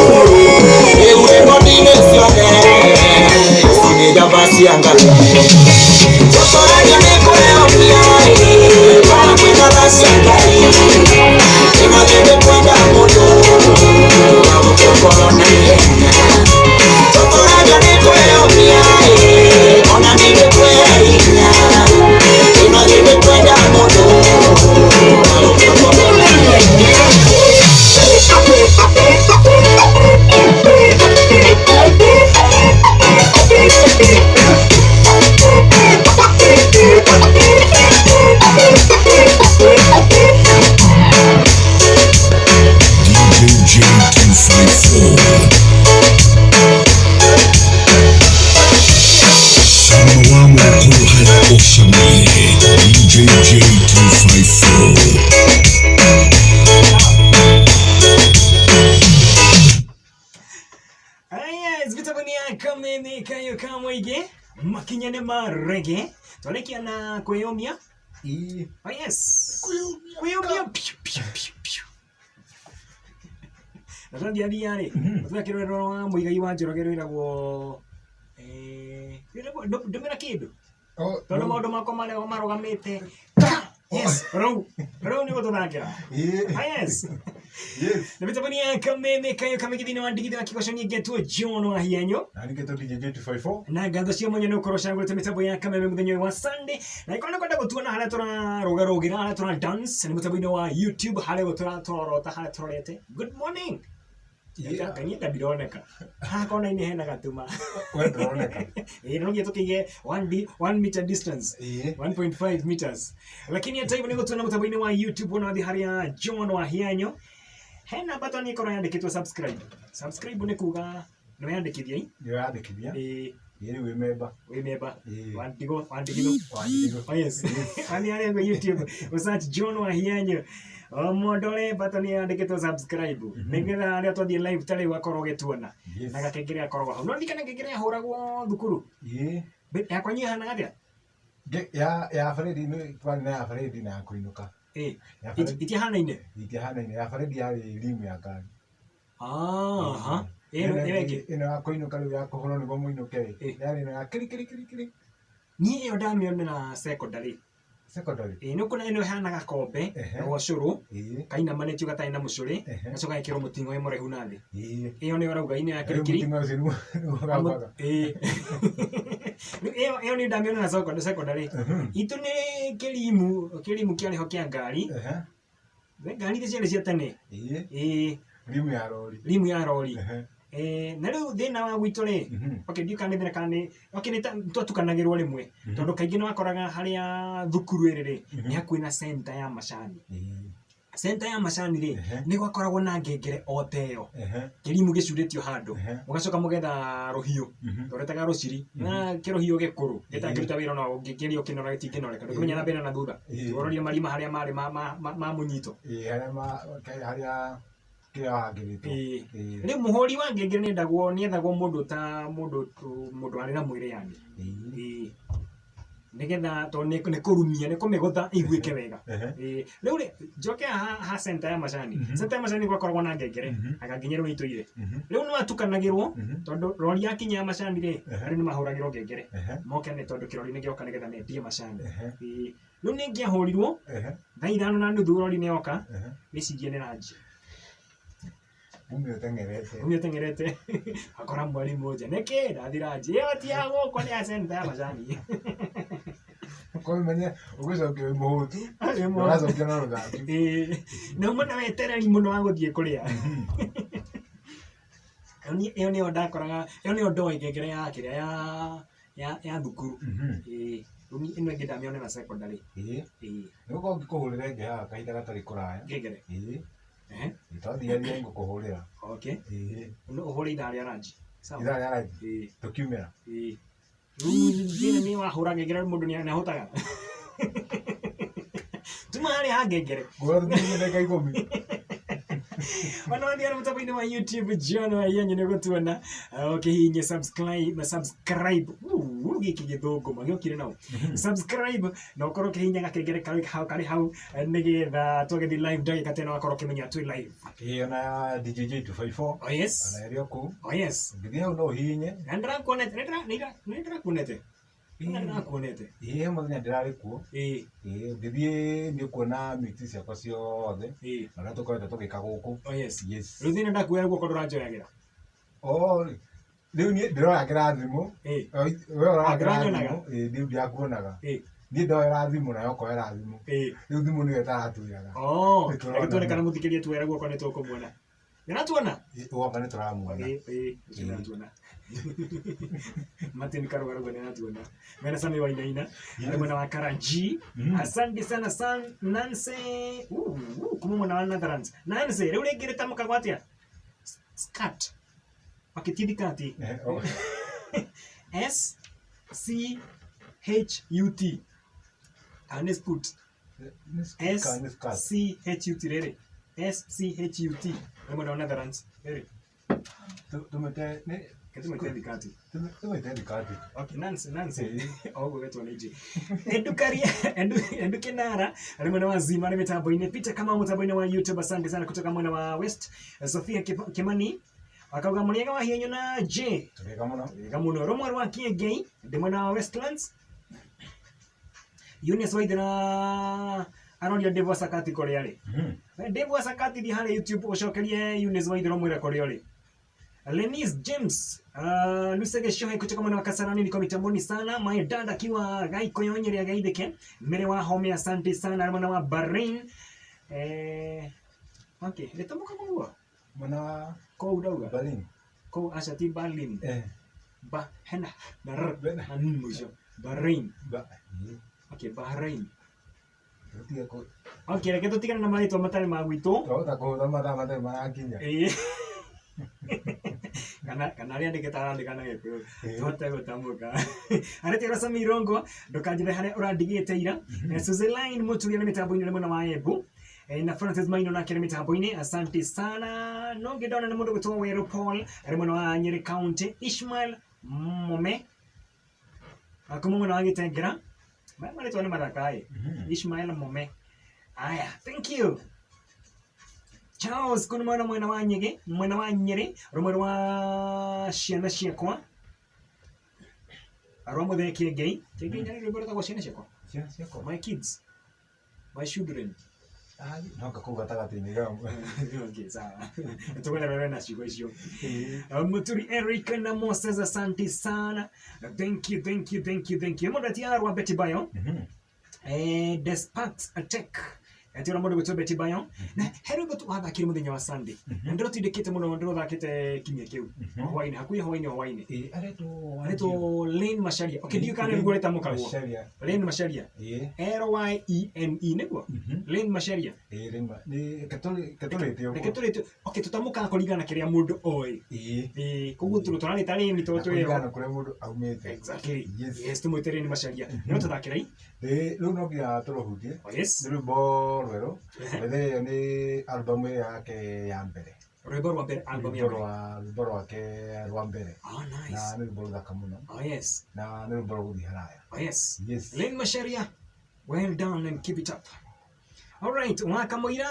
rĩu rekondi-inĩ ciothe ici nĩ njamba cia Ngai tũtũragio nĩ kwĩyomia ĩ o hamwe na tha cia Ngai ĩno thĩ ndĩkwenda mũndũ wa gũkua ngoro na ihenya tũtũragio nĩ kwĩyomia ĩ ona ningĩ kwĩhinya ĩno thĩ ndĩkwenda mũndũ wa gũkua ngoro na ihenya. DJ J254. Samawamu Kuruhara Oshamie. DJ J254. Yes, vitabu ya kameme kayo kamwige makinya nĩ ma rege twarĩkia na kwĩyũmia. Ii. Oh yes, kwĩyũmia piu piu piu piu na twathiathia rĩ tũthakĩrwo rwa Mũigai wa Njoroge rwĩragwo rwĩragwo ndũmĩra kĩndũ Oh, tondũ maũndũ makwa marĩa marũgamĩte yes rũu rũu nĩguo tũthakĩra. Ii. Ah, yes. Yes. Na vitabu kameme kayo kamĩgĩ thĩinĩ wa ndigithĩ wa kĩgoco nyingĩ John wa Hianyo Na ningĩ tũ DJ J254. Na ngatho cia mwanya nĩ ũkorwo ũcagũrĩte mĩtambo ya kameme mũthenya ũyũ wa Sunday na ikorwo nĩ kwenda gũtuona harĩa tũrarũgarũgĩra harĩa tũra dance nĩ mũtambo-inĩ wa YouTube harĩa ũguo tũrorota harĩa tũrorete. Good morning. Yeah. Kanyie ndironeka haha kona-inĩ hena gatuma. We ndũroneka. Ĩĩ no nginya tũkĩige 1 meter distance. Ii. 1.5 meters lakini hata hivyo nĩgũtuona mũtambo-inĩ wa YouTube ũnathi harĩa John wa Hianyo hena button ĩkorwo yandĩkĩtwo subscribe. Subscribe nĩ kuga nĩ weyandĩkithia Nĩ weyandĩkithia. ĩ Ii rĩu wĩ member. wĩ member. Ĩĩ. Wandigwo wandigithwo. Wandigithwo. Oh yes. Ani arĩa kwa YouTube usearch John Wahianyo omondore button yandĩkĩtwo subscribe nĩgetha arĩa twathiĩ live ta rĩu akorwo ũgĩtuona. Yes. Na gakengere gakoragwo hau no ririkana ngengere yahũragwo thukuru. Ii. Yakwa nyihanaga atĩa? Ya ya baridi nĩ twarĩ na ya baridi na ya kũinũka. Ĩ, Ya baredi itiahanaine itiahanaine ya baredi yarĩ rimu ya ngari. Aha. Ĩno Ĩno ĩyo ĩngĩ ĩno ya kũinũka rĩu ya kũhũrwo nĩguo mũinũke rĩ Ĩ. yarĩ ĩno ya kiri kiri kiri kiri. Niĩ ĩyo ndamĩonera secondary. Secondary. Ĩ, nĩ ũkuona ĩno ĩhana gakombe Ehe. gwa cũrũ Ĩĩ. kainamanĩtio gatarĩ na mũcũrĩ Ehe. gacoka gekĩrwo mũting'oe mũraihu na thĩ. Ĩĩ. Ĩyo nĩyo ũrauga ĩno ya Rĩu kirikiri. mũting'oe ũcio nĩguo nĩguo ũgakwaga. Ĩ. Rĩu ĩyo ĩyo nĩ ndamĩonera secondary. Itũ nĩ kĩrimu kĩrimu kĩarĩ ho kĩa ngari. Ehe. Nĩ ngari iria ciarĩ cia tene. Ĩĩ. Ĩ, Rimu ya rori. rimu ya rori. Ehe. Eh, na rĩu thĩna wa gwitũ rĩ okay ndiũĩ kana nĩ thĩna kana nĩ okay nĩ ta twatukanagĩrwo rĩmwe tondũ kaingĩ nĩ wakoraga harĩa thukuru ĩrĩ rĩ nĩ hakuhĩ na center ya macani. Ĩĩ. Center ya macani rĩ Ehe. nĩ gwakoragwo na ngengere o ta ĩyo Ehe. kĩrimũ gĩcurĩtio handũ Ehe. mũgacoka mũgetha rũhiũ tũretaga rũciri na kĩrũhiũ gĩkũrũ gĩtangĩruta wĩra ona ũngĩgeria ũkĩnora gĩtingĩnoreka ndũkĩmenya na mbere na thutha Ĩĩ. tũroria marima harĩa marĩ ma mũnyito. Ĩĩ harĩa ma harĩa kĩrĩa wahangĩrĩtwo. Ĩĩ. Ĩĩ. Rĩu mũhũri wa ngengere nĩendagwo nĩethagwo mũndũ ta mũndũ mũndũ warĩ na mwĩrĩ yani. Ĩĩ. Ĩĩ. Nĩgetha tondũ nĩ kũrumia nĩ kũmĩgũtha ĩiguĩke wega. Ehe. Ĩĩ. Rĩu rĩ njoke haha ha center ya macani. Center ya macani gwakoragwo na ngengere anga nginya rĩu nĩitũire. Rĩu nĩwatukanagĩrwo tondũ rori yakinya ya macani rĩ andũ nĩmahũragĩrwo ngengere Ehe. moke nĩ tondũ kĩrori nĩgĩoka nĩgetha mendie macani. Ehe. Ĩĩ. Rĩu nĩngĩahũrirwo Ehe. thaa 5:30 rori nĩyoka Ehe. wĩcirie nĩ ranji. Ume ũteng'erete. Ume ũteng'erete akora mwarimũ nja nĩkĩ ndathi ranji ĩyo ti ya gũkũ nĩ ya center ya macani. Kwa menye ũgũcokia wĩ mũhũtu. Wĩ mũhũtu. Ũracokia na rũthanju. Ĩĩ. Na uma na wetereri mũno wa gũthiĩ kũrĩa. Ĩyo ĩyo nĩyo ndakoraga ĩyo nĩyo ndoĩ ngengere ya kĩrĩa ya thukuru. Ĩĩ. Rĩu niĩ ĩno ĩngĩ ndamĩonera secondary. Ĩĩ. Ĩĩ. Nĩgũkorwo ngĩkũhũrĩra ĩngĩ haha kahinda gatarĩ kũraya. Ngengere. Ĩĩ. Ehe. Twathiathia ngũkũhũrĩra. Okay. Ĩĩ. No ũhũre ithaa rĩa ranji. Sawa. Ithaa rĩa ranji. Ĩĩ. Tũkiumĩra. Ĩĩ. Rĩu thĩna nĩ wahũra ngengere mũndũ nĩ ahũtaga. Tuma harĩa ha ngengere. Ngũra tũkiumĩra ndagĩka 10. Ona wathiĩ mũtambo-inĩ wa YouTube John wa Ienyi nĩ gũtuona ũkĩhihinye subscribe subscribe gĩkĩ gĩthũngũ magĩokire nao subscribe na ũkorwo ũkĩhihinya gakengere karĩ hau karĩ hau nĩgetha twagĩthiĩ live ndagĩka ta ĩno wakorwo ũkĩmenya twĩ live. Ĩĩ ona DJ J254. Oh yes. Ona ĩrĩ o kũu. Oh yes. Ũngĩthiĩ hau no ũhihinye. Na nĩndĩrakuonete nĩndĩrakuonete nĩndĩrakuonete. Ĩĩ he mũthenya ndĩrarĩ kuo. Ĩĩ. Ĩĩ ũngĩthiĩ nĩ ũkuona miti ciakwa ciothe. Ĩĩ. Na ũrĩa tũkoretwo tũgĩka gũkũ. Oh yes. Yes. Rĩu thĩna ndakuoya guoko ndũranjoyagĩra. Oh rĩu niĩ ndĩroyagĩra thimũ. Ĩĩ. We ũroyagĩra Ndũranyonaga? thimũ. Ĩĩ niĩ ndirakuonaga. Ĩĩ. Niĩ ndoera thimũ nawe ũkoera thimũ. Ĩĩ. Rĩu thimũ nĩyo ĩtaratwĩraga. Oh, Nĩtũronana. reke tuone kana mũthikĩrĩria tuoera guoko nĩ tũkũmuona. Nĩaratuona? Woka nĩ tũramuona. Ĩĩ, ĩĩ, ũcio nĩaratuona. Martin Karũgarũga nĩaratuona. Mena Sami Wainaina, arĩ mwena wa Karanji. Asante sana san Nancy. Kuma mwena wa Netherlands. Nancy, rĩu rĩngĩ rĩtamũkagwo atĩa? Scat. Okay, ti thikati. Eh, oh. S C H U T. Kana nĩ scoot. Nĩ S skirt, nĩ skirt. C H U T rĩrĩ. S C H U T. Nĩ mwena wa Netherlands. Rĩrĩ. Tũmĩte nĩ Reke tũmĩte thikati. tũmĩte thikati. Okay, Nancy, Nancy. Oguo getwo nĩ J. Edu Karia, Edu, Edu Kinara, ari mwena wa Zima, ari mitambo-inĩ. Peter Kamau mũtambo-inĩ wa YouTube, asante sana kutoka mwena wa West. Sophia Kimani, akauga mũrĩega wa hienyo na J. Tũrĩega mũno. Wega mũno. Rũmwe rwa Kĩengei, ndĩ mwena wa Westlands. Eunice Waithera aroria Dave Wasakati kũrĩa arĩ. Dave Wasakati thiĩ harĩa YouTube ũcokerie Eunice Waithera ũmwĩre kũrĩa ũrĩ. Lenis James Lusege Shohe kutoka mwena wa Kasarani niko mitamboni sana. My dad akiwa Gaikoyo Nyeri ya Gaitheke. Mere wa Home asante sana ari mwena wa Bahrain. Okay, rĩtamũka koguo? Mwena wa Kũu ndauga. Berlin. Kũu aca ti Berlin. Eh. Ba hena na r Bena. na n mũico. Bahrain. Ba. Ĩĩ. Okay, Bahrain. Tũtige kũ Okay, reke tũtigane na marĩtwa matarĩ ma gwitũ. twahota kũhũtha mathaa matarĩ marakinya. Ĩĩ. Kana kana arĩa andĩke tarandĩka na Gĩkũyũ. Tũhote gũtamũka. Arĩtĩra Sami Irongo, ndũkanjĩre harĩa ũrandigĩte ira. Suzeline Mũturia nĩ mĩtambo-inĩ nĩ mwena wa Embu. Na Francis Maino nake nĩ mĩtambo-inĩ. Asante sana. No ngĩndona nĩ mũndũ gwĩtwo Werũ Paul arĩ mwena wa Nyeri County. Ishmael Mome kuma mwena wa Gĩtengera. Maya marĩtwa nĩ mathaka ĩ. Ishmael Mome. Aya, thank you. Charles kuna mwana mwena wa Nyege, mwena wa Nyeri, rumwe rwa ciana ciakwa. Rwa Muthee Kĩengei. Kĩengei nĩ rwĩmbo rwĩtagwo ciana ciakwa. Ciana ciakwa. My kids. My children. Ai, no kau gatagatĩ-inĩ ka. Okay, sawa. Tukwenda na ciugo icio. Muturi Eric na Moses, asante sana. Thank you, thank you, thank you, thank you. Mundu atiarwa Betty Bayo. Despat Attack. Atiarwa mundu gwitwo Betty Bayo. Na he rwĩmbo wathakire muthenya wa Sunday. Na ndĩrotindĩkĩte mũno ndĩrothakĩte kiumia kĩu. Hwaĩ-inĩ, hakuhĩ hwaĩ-inĩ hwaĩ-inĩ. Ĩĩ, aretwo Aretwo Lane Macharia. Okay, ndiũ kana nĩguo rĩtamũkagwo. Macharia. Lane Macharia. Ĩĩ. Lyene nĩguo? Lane Macharia. Ĩĩ, rĩma. Nĩ ketũrĩte ũguo. Reke tũrĩte. Okay, tũtamũkaga kũringana na kĩrĩa mũndũ oĩ. Ĩĩ. Ĩĩ, koguo tũrarĩta Lane tondũ Na twĩyo. kũringana na kũrĩa mũndũ aumĩte. Exactly. Yes. Yes, tũmwĩte Lane Macharia. No tũthakĩrei. Ĩĩ, rĩu no nginya tũrũhutie. Oh, yes. Nĩ rwĩmbo rwerũ. Bethe ĩyo nĩ album ĩyo yake ya mbere. Rwĩmbo rwa mbere album ya Rwĩmbo mbere. rwa rwĩmbo rwake rwa mbere. Oh, nice. Na nĩ rwĩmbo rũthaka mũno. Oh, yes. Na nĩ rwĩmbo rũgũthiĩ haraya. Oh, yes. Yes. Lane Macharia, well done and keep it up. All right, wakamoira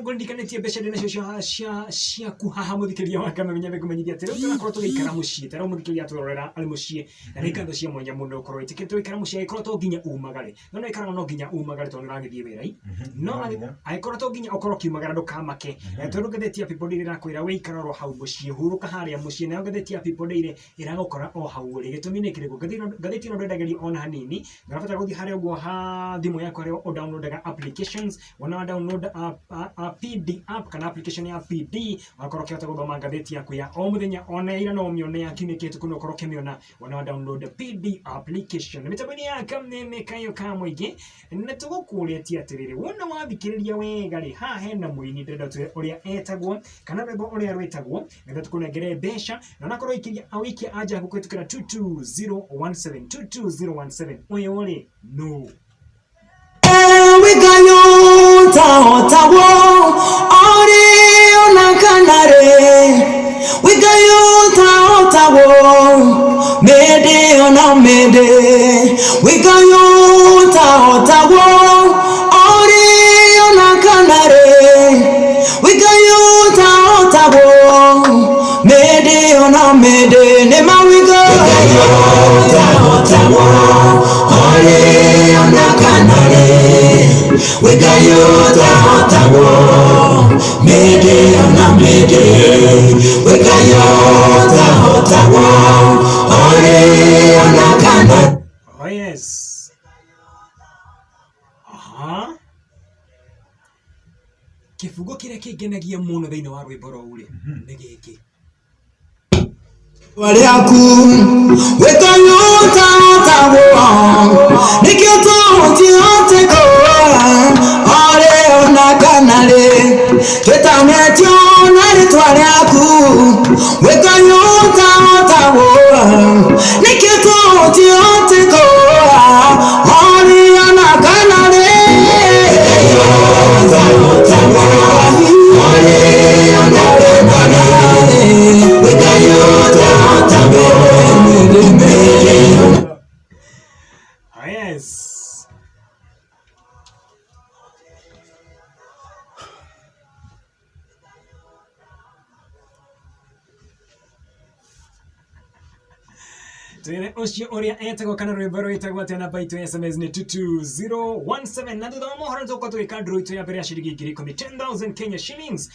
ngũririkanĩtie mbeca ndĩ nacio cia cia ciaku haha mũthikĩria wa kameme nyambe ngũmenyithia atĩ rĩu tũrakorwo tũgĩikara mũciĩ ta rĩu mũthikĩria atũrorera arĩ mũciĩ na nĩ ngatho cia mwanya mũno ũkorwo wĩtĩkĩrĩte gũikara mũciĩ angĩkorwo to nginya umagare no no ĩkaragwo no nginya umagare tondũ nĩũragĩthiĩ wĩra i no No nginya. angĩkorwo to nginya ũkorwo ũkiumagara ndũkamake. Tondũ ngathĩti ya People Daily ĩrakwĩra wĩikara oro hau mũciĩ hurũka harĩa mũciĩ nayo ngathĩti ya People Daily ĩragũkora o hau ũrĩ gĩtũmi nĩ kĩrĩkũ ngathĩti ĩno ndwendagĩrio ona hanini ũrabatara gũthiĩ harĩa ũguo ha thimũ yaku harĩa ũ downloadaga applications wona wa download app, PD app kana application ya PD ũgakorwo ũkĩhota gũthoma ngathĩti yaku ya o mũthenya ona ira no ũmĩone ya kiumia kĩhĩtũku no ũkorwo ũkĩmĩona wona wa download PD application mĩtambo-inĩ ya kameme kayo ka mũingĩ na tũgũkũrĩtie atĩrĩrĩ wona wathikĩrĩria wega rĩ haha hena mũini ndĩrenda twĩre ũrĩa etagwo kana rwĩmbo ũrĩa rwĩtagwo nĩgetha tũkũnengere mbeca na onakorwo ũikirie ũikie anja yaku kũhĩtũkĩra 22017 22017 ũyũ rĩ no Wigayutahotagwo ori ona kanare Wigayutahotagwo mede ona mede Wigayutahotagwo ori ona kanare Wigayutahotagwo mede ona mede Nema wigayutahotagwo ori ona kanare Wigayutahotagwo mede ona mede Wigayutahotagwo ori ona kanare. Oh yes. Aha. Kĩbungo kĩrĩa kĩngenagia mũno thĩinĩ wa rwĩmbo rũu rĩ nĩ gĩkĩ. Rĩaku wĩkayutahotagwo nĩkĩo tũtihote ore ona kana rĩ twĩtanĩtio na rĩtwa rĩaku wĩkayutahotagwo nĩkĩo tũtihote ore ona kana rĩ ore ona kana rĩ wĩkayutahotagwo. Oh yes. Twĩre ũcio ũrĩa etagwo kana rwĩmbo rwĩtagwo atĩa namba itũ ya SMS nĩ 22017 na thutha wa mohoro nĩtũgũkorwo tũgĩka draw itũ ya mbere ya ciringi ngiri ikũmi 10,000 Kenya shillings.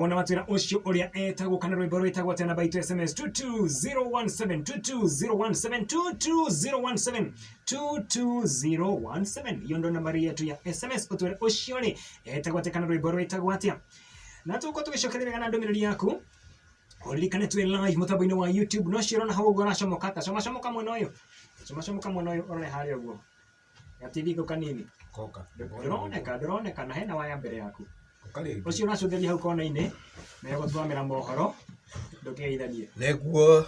Wona watwĩra ũcio ũrĩa etagwo kana rwĩmbo rwĩtagwo atĩa namba itũ ya SMS 22017 22017 22017 22017 hiyo ndo nambari yetu ya SMS ũtwĩre ũcio rĩ etagwo atĩa kana rwĩmbo rwĩtagwo atĩa na tũgũkorwo tũgĩcokereria na ndũmĩrĩri yaku ũririkane twĩ live mũtambo-inĩ wa YouTube no cio ũrona hau ũguo ũracomoka ta comacomoka mwena ũyũ comacomoka mwena ũyũ ũrore harĩa ũguo gatv kau kanini Koka. ndũroneka ndũroneka na hena waya mbere yaku Koka rĩngĩ. ũcio ũracũthĩria hau kona-inĩ na gũthomera mohoro ndũkeithanie Nĩguo.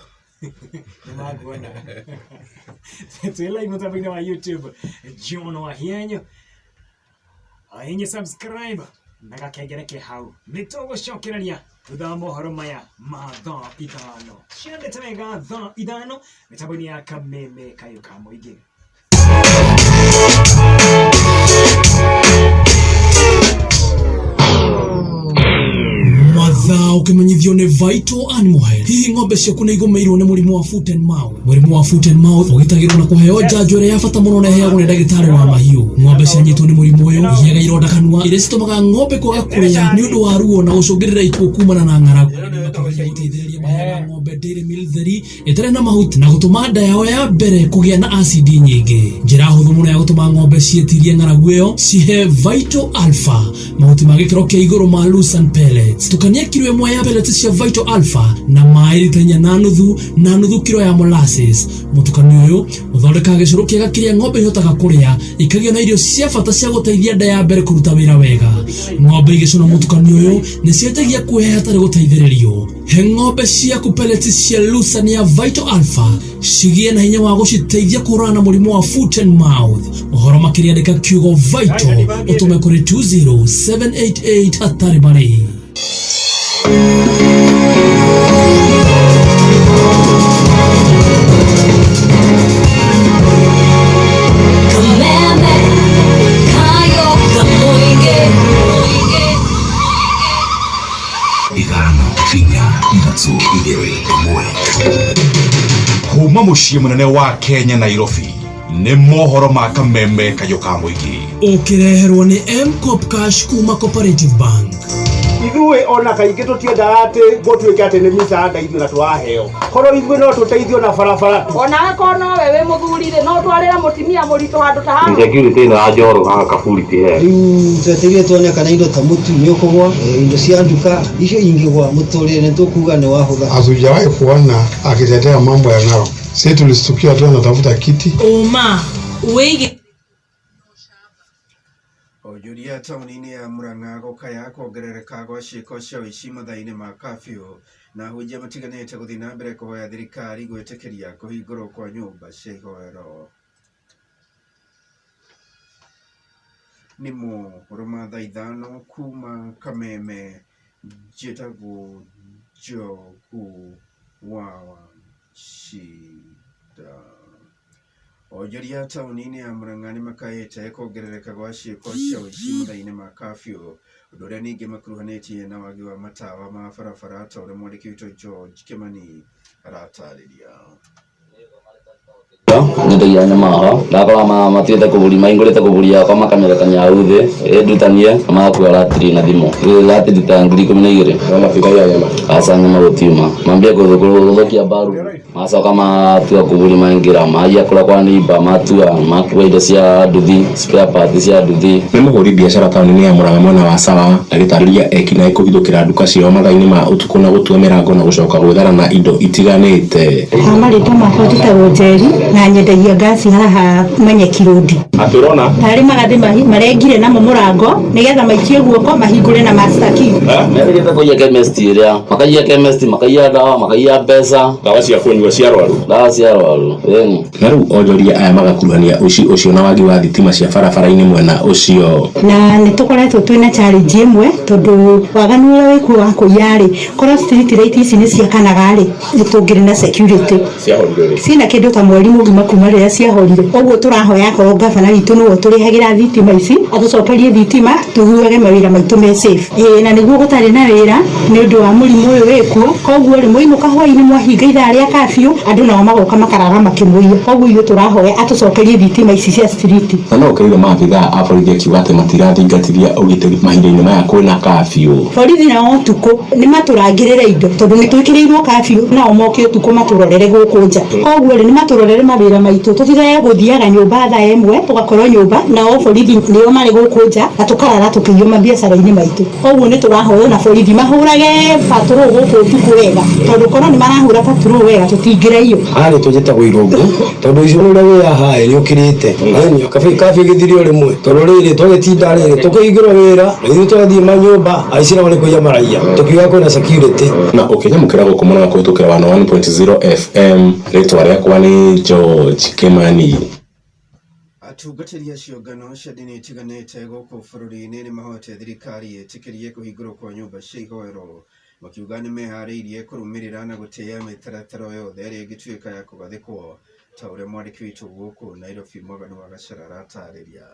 nĩmakuona twĩ live mũtambo-inĩ wa YouTube John Wahienyo ainye subscribe na gakengere ke hau nĩ tũgũcokereria thutha wa mohoro maya ma thaa ithano ciandĩte wega thaa ithano mĩtambo-inĩ ya kameme kayo ka mũingĩ. Ũkĩmenyithio nĩ Vital Animal Health. Hihi ng'ombe ciaku nĩ igũmĩirwo nĩ mũrimũ wa foot and mouth? Mũrimũ wa foot and mouth ũgitagĩrwo na kũheo njanjo ĩrĩa ya bata mũno na ĩheagwo nĩ ndagĩtarĩ wa mahiũ. Ng'ombe cianyitwo nĩ mũrimũ ũyũ igĩaga ironda kanua iria citũmaga ng'ombe kwaga kũrĩa nĩ ũndũ wa ruo na gũcũngĩrĩra ikuũ kumana na ng'aragu. Arĩmi makĩgeria gũteithĩrĩria maheaga ng'ombe dairy meal theri ĩtarĩ na mahuti na gũtũma nda yao ya mbere kũgĩa na acidi nyingĩ. Njĩra hũthũ mũno ya gũtũma ng'ombe ciĩtirie ng'aragu ĩyo, cihe Vital Alpha, mahuti ma gĩkĩro kĩa igũrũ ma Lucerne pellets. Tukania kiro ĩmwe ya pellets cia Vital Alpha na maĩ rita inya na nuthu na nuthu kiro ya molasses. Mũtukanio ũyũ ũthondekaga gĩcũrũ kĩega kĩrĩa ng'ombe ihotaga kũrĩa, ikagĩa na irio cia bata cia gũteithia nda ya mbere kũruta wĩra wega. Ng'ombe igĩcũna mũtukanio ũyũ nĩ cianjagia kwĩhe hatarĩ gũteithĩrĩrio. He ng'ombe ciaku pellets cia Lucerne ya Vital Alpha cigĩe na hinya wa gũciteithia kũhũrana na mũrimũ wa foot and mouth. Ũhoro makĩria andĩka kiugo Vital ũtũme kũrĩ 20788 hatarĩ marĩhi. Kameme, kayo kamuinge. Ithano inya ithatũ igĩrĩ ĩmwe. Kuma mũciĩ mũnene wa Kenya, Nairobi, nĩ mohoro ma Kameme kayũ ka mũingĩ. Ũkĩreherwo nĩ M-Cop Cash kuma Cooperative Bank. Ithuĩ ona kaingĩ tũtiendaga atĩ gũtuĩke atĩ nĩ misaada ithuĩ na tũraheo, korwo ithuĩ no tũteithio na barabara tu. Ona akorwo nowe wĩ mũthuri rĩ, no ũtwarĩre mũtumia mũritũ handũ ta haha? Insecurity ĩno ya njoro haha kaburi ti hega. Rĩu twetereire tuone kana indo ta mũtu nĩ ũkũgwa, indo cia nduka icio ingĩgwa, mũtũrĩre nĩ tũkuga nĩ wahũtha. Hatujawahi kuona akitetea mambo ya Narok. Sisi tulistukia tu anatafuta kiti. Ũma wĩgiĩ Onjoria taũni-inĩ ya Murang'a gũkaya kuongerereka gwa ciĩko cia ũici mathaa-inĩ ma kafyu, na ahunjia matiganĩte gũthiĩ na mbere kũhoya thirikari gwĩtĩkĩria kũhingũrwo kwa nyũmba cia ihoero. Nĩ mohoro ma thaa 5 kuma Kameme, njĩtagwo Njogu wa Wachira. Onjoria taũni-inĩ ya Murang'a nĩ makaĩte kuongerereka gwa ciĩko cia ũici mathaa-inĩ ma kafyu, ũndũ ũrĩa ningĩ makuruhanĩtie na wagi wa matawa ma barabara ta ũrĩa mwandĩki witũ George Kimani aratarĩria. Nyendagia nyama haha, ndakora matiĩte kũburi, mahingũrĩte kũburi yakwa, makamĩrekania hau thĩ ĩndutanie na magakua ratiri na thimũ, ratiri ta 12,000. Aca, nyama gũtiuma, mambia gũthũkia mbaru, macoka matua kũburi, maingĩra maiya kũrĩa kwa neighbor, matua makua indo cia nduthi, spare parts cia nduthi. Nĩ mũhũri biacara taũni-inĩ ya Murang'a mwena wa Sawa agĩtarĩria ekinaĩ kũhithũkĩra nduka ciao mathaa-inĩ ma ũtukũ na gũtua mĩrango na gũcoka gwĩthara na indo itiganĩte. Ha marĩtwa makwa njĩtagwo Njeri na nyendagia ngasi haha Manyeki Road. Atĩ ũrona? Tarĩ magathĩ marengire namo mũrango nĩgetha maikie guoko mahingũre na master key. Metĩkĩte kũiya chemist ĩrĩa makaiya chemist, makaiya ndawa, makaiya mbeca. Ndawa cia kũnyua cia arwaru. Ndawa cia arwaru, ĩni. Na rĩu onjoria aya magakuruhania ũici ũcio na wagi wa thitima cia barabara-inĩ mwena ũcio. Na nĩ tũkoretwo twĩna challenge ĩmwe tondũ waganu ũrĩa wĩkuo wa kũiya rĩ, korwo street light ici nĩ ciakanaga rĩ, nĩ tũngĩrĩ na security. Ciahorire rĩ? Ciĩna kĩndũ ta mweri mũgima kuma rĩrĩa ciahorire. Ũguo tũrahoya akorwo gavana witũ nĩwe ũtũrĩhagĩra thitima ici, atũcokerie thitima tũiguage mawĩra maitũ me safe. Ĩĩ, na nĩguo gũtarĩ na wĩra nĩ ũndũ wa mũrimũ ũyũ wĩkuo, koguo rĩ, mwainũka hwainĩ mwahinga ithaa rĩa kafyu, andũ nao magoka makarara makĩmũiya. Koguo ithuĩ tũrahoya atũcokerie thitima ici cia street. Na no ũkĩrĩire maabithaa a borithi akiuga atĩ matirathingatithia ũgitĩri mahinda-inĩ maya kwĩna kafyu. Borithi nao ũtukũ nĩ matũrangĩrĩre indo tondũ nĩ twĩkĩrĩirwo kafyu, nao moke ũtukũ matũrorere gũkũ nja. Koguo rĩ, nĩ matũrorere mawĩra maitũ, tũtigage gũthiaga nyũmba thaa 1 tũgakorwo nyũmba, nao borithi nĩo marĩ gũkũ nja na tũkarara tũkĩiywo mabiacara-inĩ maitũ. Koguo nĩ tũrahoya ona borithi mahũrage patrol gũkũ ũtukũ wega, tondũ korwo nĩ marahũra patrol wega tũtingĩraiywo. Harĩ tũnjĩtagwo irũngũ tondũ icio ũrĩa wĩ haha nĩ ũkĩrĩte kabi gĩthiri o rĩmwe, tondũ rĩrĩ tũgĩtinda rĩrĩ tũkĩhingĩrwo wĩra, ithuĩ twathiĩ manyũmba aici nao nĩ kũiya maraiya, tũkiuga kwĩna security. Na ũkĩnyamũkĩra gũkũ mwena wa kũhĩtũkĩra 101.0 FM, rĩtwa rĩakwa nĩ George Kimani. Atungatĩri a ciũngano cia ndini itiganĩte gũkũ bũrũri-inĩ nĩ mahoete thirikari ĩtĩkĩrie kũhingũrwo kwa nyũmba cia ihoero, makiuga nĩ meharĩirie kũrũmĩrĩra na gũtĩĩa mĩtaratara yothe ĩrĩa ĩngĩtuĩka ya kũgathĩkwo, ta ũrĩa mwandĩki witũ gũkũ Nairobi Mwaganu wa Gacera aratarĩria.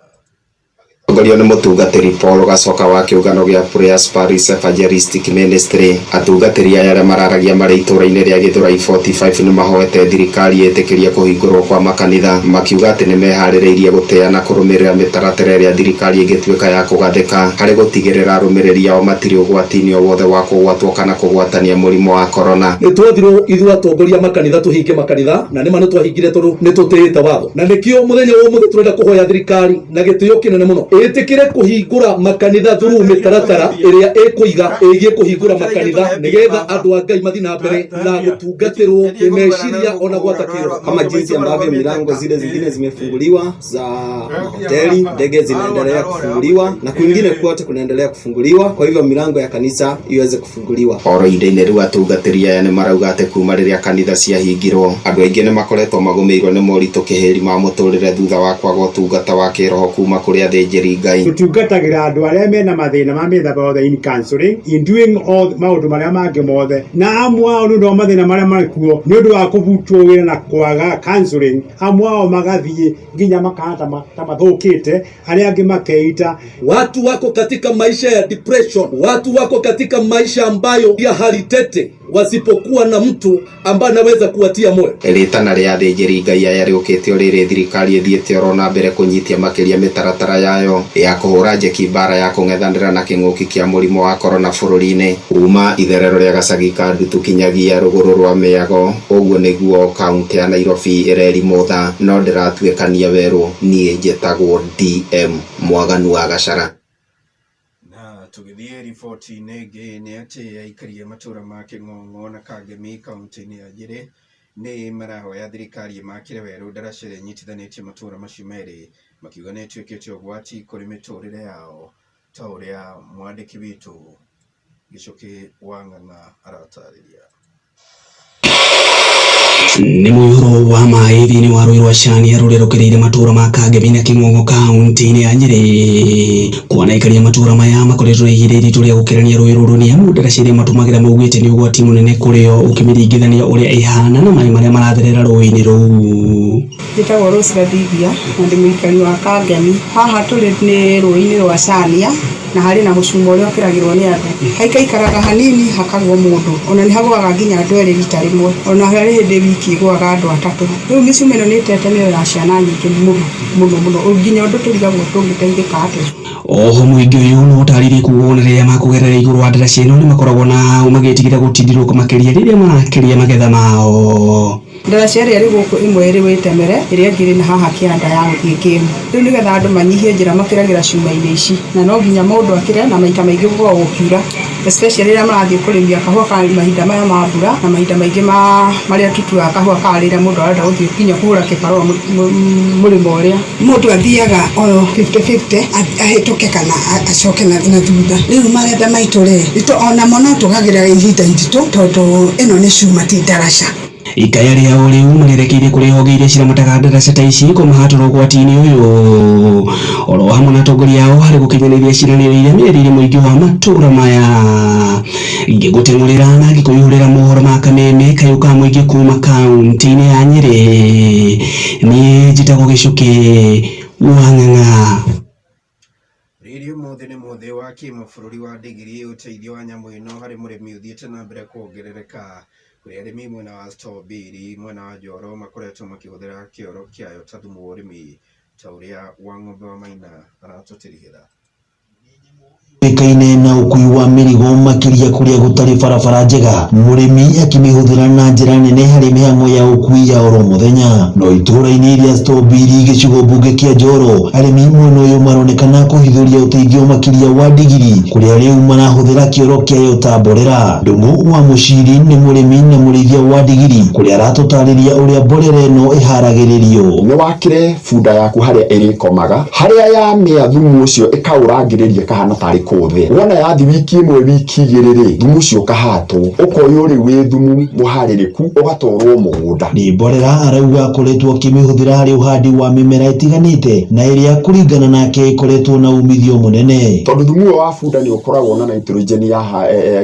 Magĩtongorio nĩ mũtungatĩri Paul Gacoka wa kĩũngano gĩa Prayers Paris Evangelistic Ministry, atungatĩri aya arĩa mararagia marĩ itũũra-inĩ rĩa Gĩthũrai 45 nĩ mahoete thirikari ĩtĩkĩrie kũhingũrwo kwa makanitha, makiuga atĩ nĩ meharĩrĩirie gũtĩa na kũrũmĩrĩra mĩtaratara ĩrĩa thirikari ĩngĩtuĩka ya kũgathĩka harĩ gũtigĩrĩra arũmĩrĩri ao matirĩ ũgwati-inĩ o wothe wa kũgwatwo kana kũgwatania mũrimũ wa korona. Nä twathirwo ithuĩ atongoria makanitha tũhinge makanitha, na nĩma nĩ twahingire tondũ nĩ tũtĩĩte watho, na nĩkĩo mũthenya wa ũmũthĩ tũrenda kũhoya thirikari na gĩtĩo kĩnene mũno ĩtĩkĩre kũhingũra makanitha through mĩtaratara ĩrĩa ĩkũiga ĩgiĩ kũhingũra makanitha, nĩgetha andũ a Ngai mathiĩ na mbere na gũtungatĩrwo kĩmeciria ona gwata kĩroho. Kama jinsi ambavyo milango zile zingine zimefunguliwa za mahoteli, ndege zinaendelea kufunguliwa na kwingine kote kunaendelea kufunguliwa, kwa hivyo milango ya kanisa iweze kufunguliwa. Oro ihinda-inĩ rĩu atungatĩri aya nĩ marauga atĩ kuma rĩrĩa kanitha ciahingirwo, andũ aingĩ nĩ makoretwo magũmĩirwo nĩ moritũ kĩhĩri ma mũtũrĩre thutha wa kwaga ũtungata wa kĩroho kuma kũrĩ athĩnjĩri Ngai. Tũtungatagĩra andũ arĩa mena mathĩna ma mĩthemba yothe in counseling, in doing all maũndũ marĩa mangĩ mothe, na amwe ao nĩ ũndũ wa mathĩna marĩa marĩ kuo nĩ ũndũ wa kũbutwo wĩra na kwaga counseling, amwe ao magathiĩ nginya makahana ta mathũkĩte, arĩa angĩ makeita. Watu wako katika maisha ya depression, watu wako katika maisha ambayo ya hali tete, wasipokuwa na mtu ambaye anaweza kuwatia moyo. Rĩtana rĩa athĩnjĩri Ngai aya rĩũkĩte o rĩrĩ thirikari ĩthiĩte oro na mbere kũnyitia makĩria mĩtaratara yayo ya kũhũra njeki mbara ya kũng'ethanĩra na kĩng'ũki kĩa mũrimũ wa korona bũrũri-inĩ. Kuma itherero rĩa gacagi ka Ndutu kinyagia rũgũrũ rwa Mĩago, ũguo nĩguo kaũntĩ ya Nairobi ĩrerimũtha no ndĩratuĩkania werũ. Niĩ njĩtagwo DM Mwaganu wa Gacara. Na tũgĩthiĩ riboti-inĩ ĩngĩ nĩ atĩ aikari a matũũra ma Kĩng'ong'o na Kangemi kaũntĩ-inĩ ya Nyĩrĩ nĩ marahoya thirikari ĩmakĩre werũ ndaraca ĩrĩa ĩnyitithanĩtie matũũra macio merĩ, makiuga nĩ ĩtuĩkĩte ũgwati kũrĩ mĩtũrĩre yao, ta ũrĩa mwandĩki witũ Gĩcũkĩ wa Ng'ang'a aratarĩria. Nĩ mũihũro wa maĩ thĩinĩ wa rũĩ rwa Cania rũrĩa rũkĩrĩire matũũra ma Kangemi na Kĩng'ong'o kaũntĩ-inĩ ya Nyĩrĩ. Kuona aikari a matũũra maya makoretwo na ihinda iritũ rĩa gũkĩrania rũĩ rũrũ nĩ amu ndaraca iria matũmagĩra maugĩte nĩ ũgwati mũnene kũrĩ o ũkĩmĩringithania ũrĩa ĩhana na maĩ marĩa maratherera rũĩ-inĩ rũu. Njĩtagwo Rose Gathithia na ndĩ mũikari wa Kangemi. Haha tũrĩ nĩ rũĩ-inĩ rwa Cania na harĩ na mũcumo ũrĩa ũkĩragĩrwo nĩ andũ. Haikaikaraga hanini hakagwo mũndũ, ona nĩ hagũaga nginya andũ erĩ rita rĩmwe, ona harĩ hĩndĩ wiki ĩgũaga andũ atatũ. Rĩu mĩcumo ĩno nĩ ĩtete mĩoyo ya ciana nyingĩ mũno mũno mũno, nginya ũndũ tũrigagwo tũngĩteithĩka atĩa. Oho mũingĩ ũyũ no ũtarĩrie kuga ona rĩrĩa makũgerera igũrũ wa ndaraca ĩno nĩ makoragwo na magĩtigĩra gũtindirũka makĩria rĩrĩa marakĩria magetha mao. Ndaraca ĩrĩa ĩrĩ gũkũ ĩmwe ĩrĩ Wĩtemere, ĩrĩa ĩngĩ ĩrĩ na haha kĩanda ya gũthiĩ Kĩmu. Rĩu nĩgetha andũ manyihie njĩra makĩragĩra cuma-inĩ ici, na no nginya mũndũ akĩre, na maita maingĩ gũkoragwo gũkiura, especially rĩrĩa marathiĩ kũrĩmia kahũa ka mahinda maya ma mbura, na mahinda maingĩ ma marĩa tũtuaga kahũa ka rĩrĩa mũndũ arenda gũthiĩ nginya kũhũra kĩbarũa mũrĩmo ũrĩa. Mũndũ athiaga o 50-50 ahĩtũke kana acoke na thutha. Rĩu magetha maitũ rĩ, onamo no tũgagĩra ihinda iritũ tondũ ĩno nĩ cuma ti ndaraca. Ikaya rĩao rĩu marerekeirie kũrĩ honge iria ciramataga ndaraca ta ici kũmahatũra ũgwati-inĩ ũyũ, oro hamwe na atongoria ao harĩ gũkinyanĩria ciĩranĩro iria merĩire mũingĩ wa matũũra maya. Ngĩgũteng'ũrĩra na ngĩkũihũrĩra mohoro ma kameme kayũ ka mũingĩ kuma kaũntĩ-inĩ ya Nyĩrĩ, niĩ njĩtagwo Gĩcũkĩ wa Ng'ang'a. Rĩrĩ ũmũthĩ nĩ mũthĩ wa kĩmabũrũri wa ndigiri, ũteithio wa nyamũ ĩno harĩ mũrĩmi ũthiĩte na mbere kuongerereka, kũrĩa arĩmi mwena wa Strawberry mwena wa Njoro makoretwo makĩhũthĩra kĩoro kĩayo ta thumu wa ũrĩmi, ta ũrĩa Wang'ombe wa Maina aratũtirihĩra. Ũĩkaine na ũkui wa mĩrigo makĩria kũrĩa gũtarĩ barabara njega, mũrĩmi akĩmĩhũthĩra na njĩra nene harĩ mĩhang'o ya ũkui ya oro mũthenya. No itũũra-inĩ rĩa Strawberry gĩcigo mbunge kĩa Njoro, arĩmi mwena ũyũ maronekana kũhithũria ũteithio makĩria wa ndigiri kũrĩa rĩu marahũthĩra kĩoro kĩayo ta mborera. Ndung'u wa Mũciri nĩ mũrĩmi na mũrĩithia wa ndigiri kũrĩa aratũtarĩria ũrĩa mborera ĩno ĩharagĩrĩrio. Nĩ wakĩre bunda yaku harĩa ĩrĩkomaga, harĩa yamĩa thumu ũcio ĩkaũrangĩrĩria ĩkahana tarĩ kũũma. kũu thĩ. Wona yathi wiki ĩmwe wiki igĩrĩ rĩ, thumu ũcio ũkahatwo, ũkoywo rĩu wĩ thumu mũharĩrĩku ũgatwarwo mũgũnda. Nĩ mborera arauga akoretwo akĩmĩhũthĩra harĩ ũhandi wa mĩmera ĩtiganĩte na ĩrĩa kũringana nake ĩkoretwo na umithio mũnene. Tondũ thumu ũyũ wa bunda nĩ ũkoragwo na nitrogen ya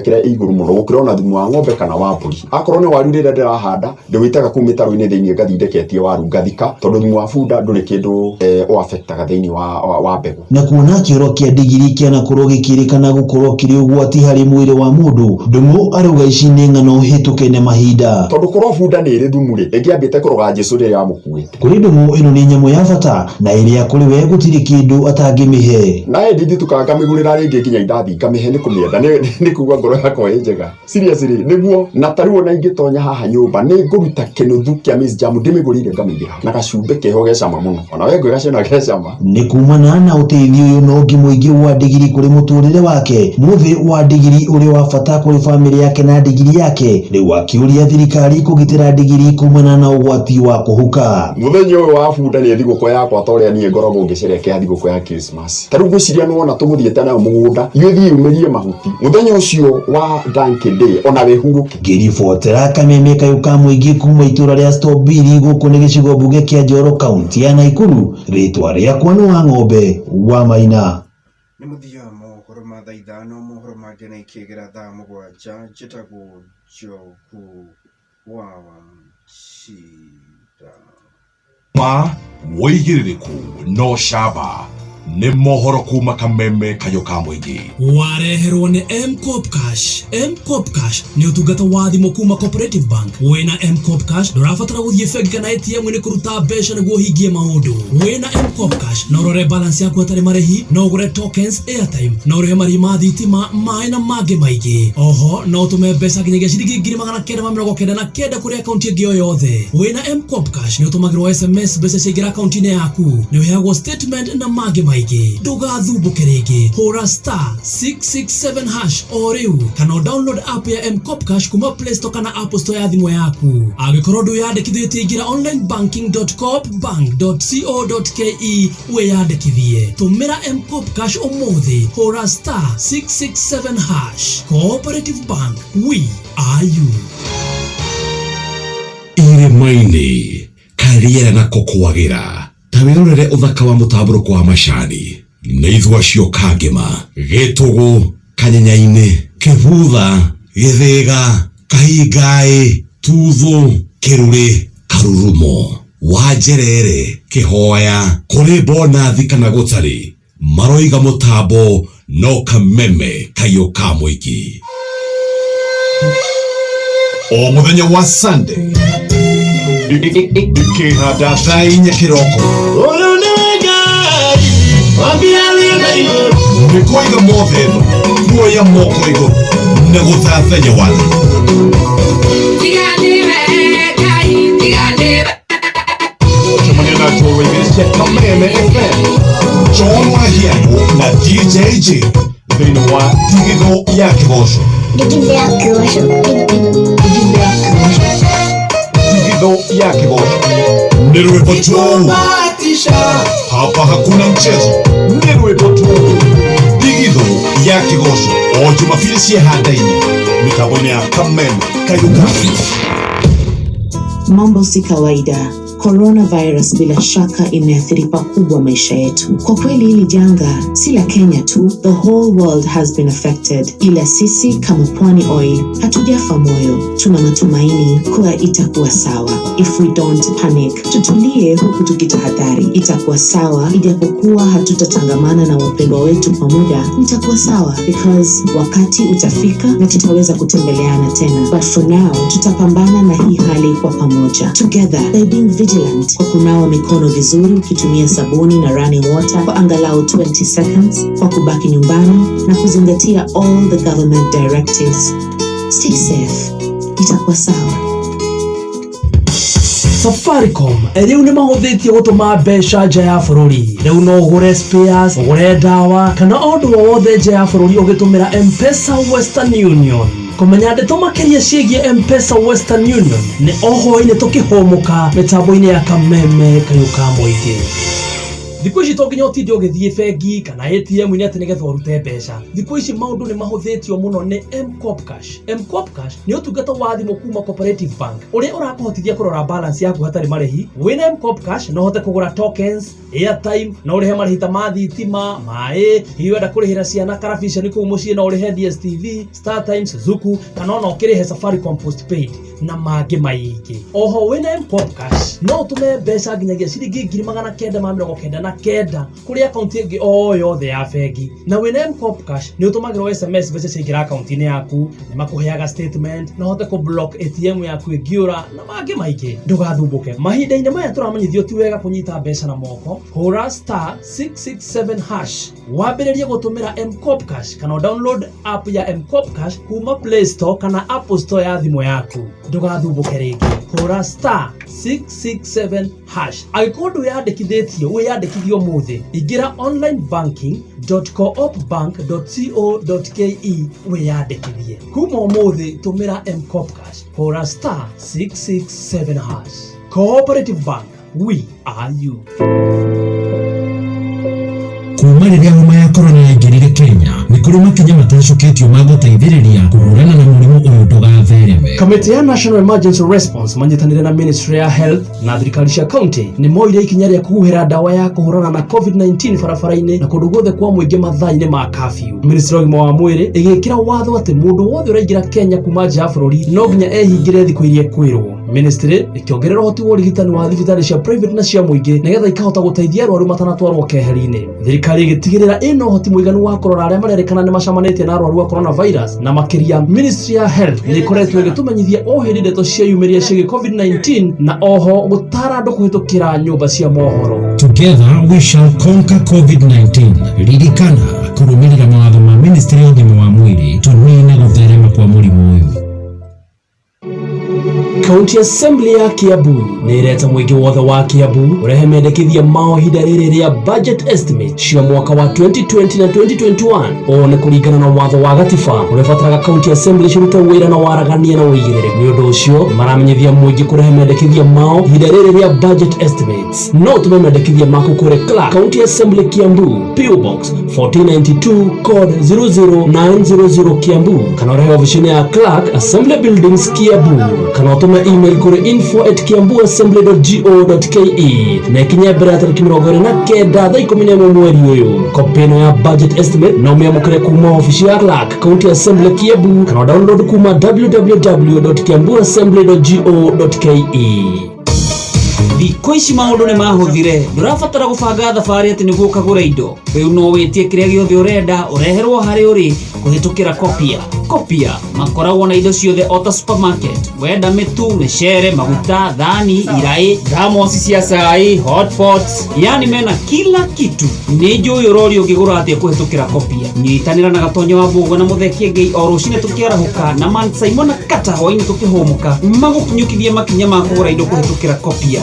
kĩrĩa ĩ igũrũ mũno gũkĩra ona thumu wa ng'ombe kana wa mbũri. Akorwo nĩ waru rĩrĩa ndĩrahanda, ndĩwĩitaga kũu mĩtaro-inĩ thĩinĩ ngathiĩ ndeketie waru ngathika, tondũ thumu wa bunda ndũrĩ kĩndũ ũ affect aga thĩinĩ wa mbegũ. Na kuona kĩoro kĩa ndigiri kĩanakorwo gĩkĩrĩkana gũkorwo kĩrĩ ũgwati harĩ mwĩrĩ wa mũndũ, Ndung'u arauga ici nĩ ng'ano hĩtũke nĩ mahinda. Tondũ korwo bunda nĩ ĩrĩ thumu rĩ, ĩngĩambĩte kũroga Jesũ rĩrĩa amũkuĩte. Kũrĩ Ndung'u ĩno nĩ nyamũ ya bata na ĩrĩa kũrĩ we gũtirĩ kĩndũ atangĩmĩhe. Na ĩndĩ nditukaga ngamĩgũrĩra rĩngĩ nginya indathi ngamĩhe nĩ kũmĩenda nĩ kuga ngoro yakwa ĩ njega. Seriously, nĩguo na ta rĩu ona ingĩtonya haha nyũmba nĩ ngũruta kĩnuthu kĩa Miss Jam ndĩmĩgũrĩire ngamĩigĩra na gacumbĩ keho ge cama mũno ona we ngwĩgacĩna ge cama. Nĩ kumana na ũteithio ũyũ na ũngĩ mũingĩ wa ndigiri kũrĩ mũtũrĩre wake, mũthĩ wa ndigiri ũrĩ wa bata kũrĩ bamĩrĩ yake na ndigiri yake, rĩu akĩũria thirikari kũgitĩra ndigiri kumana na ũgwati wa kũhuka. Mũthenya ũyũ wa bunda nĩ thigũkũ yakwa ta ũrĩa niĩ ngoragwo ngĩcerekea thigũkũ ya Christmas. Ta rĩu ngwĩciria nĩ wona tũgũthiĩte nayo mũgũnda, ĩthiĩ yumĩrie mahuti. Mũthenya ũcio wa Donkey Day ona wĩhurũke. Ngĩribotera kameme kayũ ka mũingĩ kuma itũra rĩa Stobiri gũkũ nĩ gĩcigo mbunge kĩa Njoro kaunti ya Naikuru, rĩtwa rĩakwa nĩ wa ng'ombe wa Maina. Nĩ mũthia wa mohoro ma thaa ithano, mohoro mangĩ na ikĩgera thaa mũgwanja. Njĩtagwo Njogu wa Wachira. Ma wĩigĩrĩrĩku no camba nĩ mohoro kuma kameme kayũ ka mũingĩ. Wareherwo nĩ M-Koop Cash. M-Koop Cash nĩ ũtungata wa thimũ kuma Cooperative Bank. Wĩna M-Koop Cash ndũrabatara gũthiĩ bengi kana ATM nĩ kũruta mbeca nĩguo ũhingie maũndũ. Wĩna M-Koop Cash no ũrore balance yaku hatarĩ marĩhi, no ũgũre tokens, airtime, no ũrĩhe marĩhi ma thitima, maĩ na mangĩ maingĩ. Oho no ũtũme mbeca nginyagia ciringi 999,000 kũrĩ akaunti ĩngĩ o yothe. Wĩna M-Koop Cash nĩ ũtũmagĩrwo SMS mbeca ciaingĩra akaunti-inĩ yaku, nĩ ũheagwo statement na mangĩ maingĩ. Ndũgathumbũke rĩngĩ, hũra star 667 hash o rĩu kana download app ya M-Koop Cash kuma Play Store kana App Store ya thimũ yaku. Angĩkorwo ndwĩyandĩkithĩtie ingĩra onlinebanking.coopbank.co.ke wĩyandĩkithie. Tũmĩra M-Koop Cash ũmũthĩ, hũra star 667 hash. Cooperative Bank, we are you. Irĩma-inĩ karĩera nako kwagĩra ta wĩrorere ũthaka wa mũtambũrũko wa macani nĩ ithua acio kangĩma gĩtũgũ kanyenya-inĩ kĩbutha gĩthĩga kahingaĩ tuthũ kĩrurĩ karurumo wanjerere kĩhoya kũrĩ bonathi kana gũtarĩ maroiga mũtambo no kameme kayũ ka mũingĩ. O mũthenya wa Sunday ikĩhanda thaa inya kĩroko nĩ kũiga mothe thũ kuoya moko igũrũ na gũthathaiya wathani. Cemania na njorua igĩrĩ cia Kameme FM, John Wahiago na DJ J thĩinĩ wa Ndigithũ ya Kĩgoco. Ndigithũ ya Kĩgoco nĩ rwĩmbo tu, hapa hakuna mchezo, nĩ rwĩmbo tu. Ndigithũ ya Kĩgoco o Jumapili cia handa-inĩ mĩtambo-inĩ ya Kameme Kayũ ka. Mambo si kawaida. Coronavirus bila shaka imeathiri pakubwa maisha yetu. Kwa kweli hili janga si la Kenya tu, the whole world has been affected. Ila sisi kama Pwani Oil hatujafa moyo, tuna matumaini kuwa itakuwa sawa. If we don't panic, tutulie huku tukitahadhari, itakuwa sawa. Ijapokuwa hatutatangamana na wapendwa wetu kwa muda, itakuwa sawa because wakati utafika na tutaweza kutembeleana tena. But for now, tutapambana na hii hali kwa pamoja, together by being vigilant, kwa kunawa mikono vizuri ukitumia sabuni na running water kwa angalau 20 seconds, kwa kubaki nyumbani na kuzingatia all the government directives. Stay safe, itakuwa sawa. Safaricom rĩu nĩ mahũthĩtie gũtũma mbeca nja ya bũrũri. Rĩu no ũgũre spares, ũgũre ndawa kana o ũndũ o wothe nja ya bũrũri ũgĩtũmĩra M-Pesa Western Union. Kũmenya ndeto makĩria ciĩgiĩ M-Pesa Western Union nĩ o hwaĩ-inĩ tũkĩhũmũka mĩtambo-inĩ ya Kameme Kayũ ka Mũingĩ. Thikũ ici to nginya ũtinde ũgĩthiĩ bengi kana ATM-inĩ atĩ nĩgetha ũrute mbeca. Thikũ ici maũndũ nĩ mahũthĩtio mũno nĩ M-Koop Cash. M-Koop Cash nĩ ũtungata wa thimũ kuma Cooperative Bank ũrĩa ũrakũhotithia kũrora balance yaku hatarĩ marĩhi. Wĩna M-Koop Cash no ũhote kũgũra tokens, airtime, no ũrĩhe marĩhi ta ma thitima, maĩ, hihi wenda kũrĩhĩra ciana karabiceni kũu mũciĩ no ũrĩhe DStv, Star Times, Zuku kana ona ũkĩrĩhe Safaricom postpaid na mangĩ maingĩ. Oho wĩna M-Koop Cash no ũtũme mbeca nginyagia ciringi 999 kũrĩ akaunti ĩngĩ o yothe ya bengi. Na wĩna M-Koop Cash nĩ ũtũmagĩrwo SMS mbeca ciaingĩra akaunti-inĩ yaku, nĩ makũheaga statement, no ũhote kũ block ATM yaku ĩngĩũra na mangĩ maingĩ. Ndũgathumbũke, mahinda-inĩ maya tũramenyithio ti wega kũnyita mbeca na moko. Hũra star 667 hash wambĩrĩrie gũtũmĩra M-Koop Cash kana download app ya M-Koop Cash kuma Play Store kana Apple Store ya thimũ yaku. Ndũgathumbũke rĩngĩ, hũra star 667 hash. Angĩkorwo ndwĩyandĩkithĩtie, wĩyandĩkithie ũmũthĩ. Ingĩra online banking.coopbank.co.ke wĩyandĩkithie. Kuma ũmũthĩ tũmĩra M-Koop Cash, hũra star 667 hash. Cooperative Bank, we are you. Kuma rĩrĩa homa ya korona yaingĩrire Kenya, nĩ kũrĩ makinya matacũkĩtio ma gũteithĩrĩria kũhũrana na mũrimũ ũyũ ndũgathereme. Kamĩtĩ ya National Emergency Response manyitanĩire na Ministry ya Health na thirikari cia county nĩ moire ikinya rĩa kũhuhĩra ndawa ya kũhũrana na COVID-19 barabara-inĩ na kũndũ guothe kwa mũingĩ mathaa-inĩ ma curfew. Ministry ya ũgima wa mwĩrĩ ĩgĩkĩra watho atĩ mũndũ wothe ũraingĩra Kenya kuma nja ya bũrũri no nginya ehingĩre thikũ iria ekwĩrwo. Ministry ĩkĩongerera ũhoti wa ũrigitani wa thibitarĩ cia private na cia mũingĩ nĩgetha ikahota gũteithia arwaru matanatwarwo keheri-inĩ. Thirikari ĩgĩtigĩrĩra ĩna ũhoti mũiganu wa kũrora arĩa marerĩkana nĩ macemanĩtie na arwaru a coronavirus na makĩria Ministry ya Health nĩ ĩkoretwo ĩgĩtũmenyithia o hĩndĩ ndeto cieyumĩria ciĩgiĩ COVID-19 na oho gũtara andũ kũhĩtũkĩra nyũmba cia mohoro. Together we shall conquer COVID-19. Ririkana kũrũmĩrĩra mawatho ma Ministry ya ũgima wa mwĩrĩ tũnine gũtherema kwa mũrimũ ũyũ. County Assembly ya Kiambu nĩ ĩreta mũingĩ wothe wa Kiambu ũrehe mendekithia mao ihinda rĩrĩ rĩa budget estimate cia mwaka wa 2020 na 2021. Ũũ nĩ kũringana na watho wa gatiba ũrĩa ũbataraga County Assembly cirute wĩra na waragania na ũigĩrĩrĩku. Nĩ ũndũ ũcio nĩ maramenyithia mũingĩ kũrehe mendekithia mao ihinda rĩrĩ rĩa budget estimates. No ũtũme mendekithia maku kũrĩ Clerk County Assembly Kiambu, PO Box 1492 code 00900 Kiambu, kana ũrehe ofici-inĩ ya Clerk Assembly Buildings Kiambu, kana ũtũme email kũrĩ info@kiambuassembly.go.ke na ĩkinye mbere ya tarĩki 29 thaa 11 mweri ũyũ. Kopi ĩno ya budget estimate no ũmĩamũkĩre kuma ofici ya Clerk County Assembly Kiambu, kana download kuma www.kiambuassembly.go.ke. Thikũ ici maũndũ nĩ mahũthire, ndũrabatara gũbanga thabarĩ atĩ nĩguo ũkagũre indo. Rĩu no wĩtie kĩrĩa gĩothe ũrenda ũreherwo harĩ ũrĩ kũhĩtũkĩra Kopia. Kopia makoragwo na indo ciothe o ta supermarket. Wenda mĩtu, mĩcere, maguta, thani, iraĩ, thamosi cia cai, hotpots, yani mena kila kitu. Nĩ njũĩ ũroria ũngĩgũra atĩa kũhĩtũkĩra Kopia. Nyitanĩra na Gatonyo wa Mbũgua na Mũthekie Ngei o rũcinĩ tũkĩarahũka na Man Simon na Kata hwaĩ-inĩ tũkĩhũmũka, magũkinyũkithie makinya ma kũgũra indo kũhĩtũkĩra Kopia.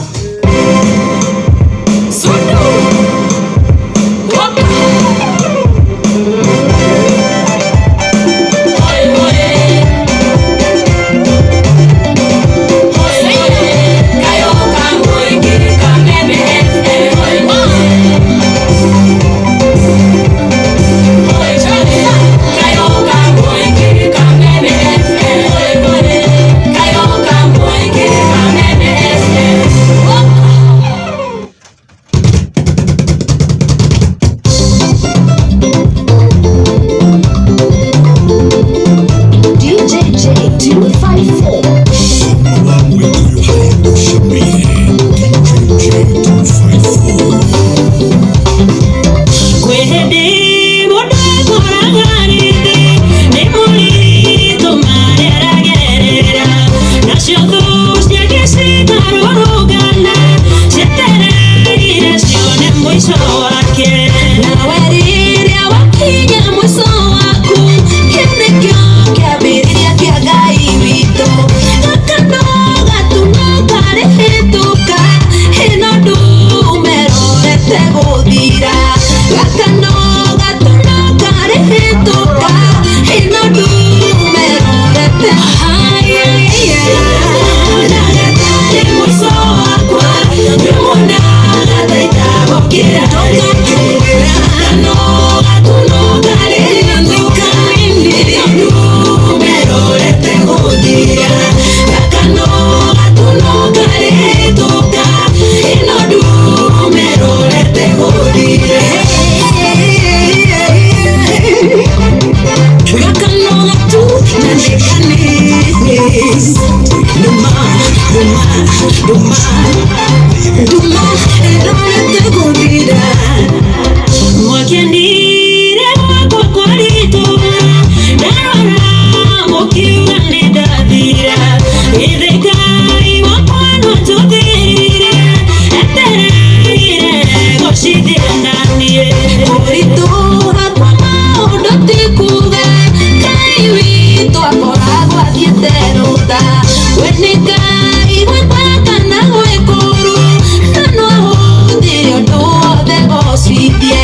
Nduma ĩrorete gũthira. Mwakĩendire gwakwa kwaritũha, ndarora mũkiuga nĩndathira. Githĩ Ngai wakwa no anjũthĩrĩrie, etereire gũcithia naniĩ. Kũritũha kwa maũndũ ti kuuga Ngai witũ akoragwo athiĩte rũtha. We nĩ Ngai gwĩ kwega kana gwĩ kũũru, na no ahũthĩre ũndũ wothe gocithie.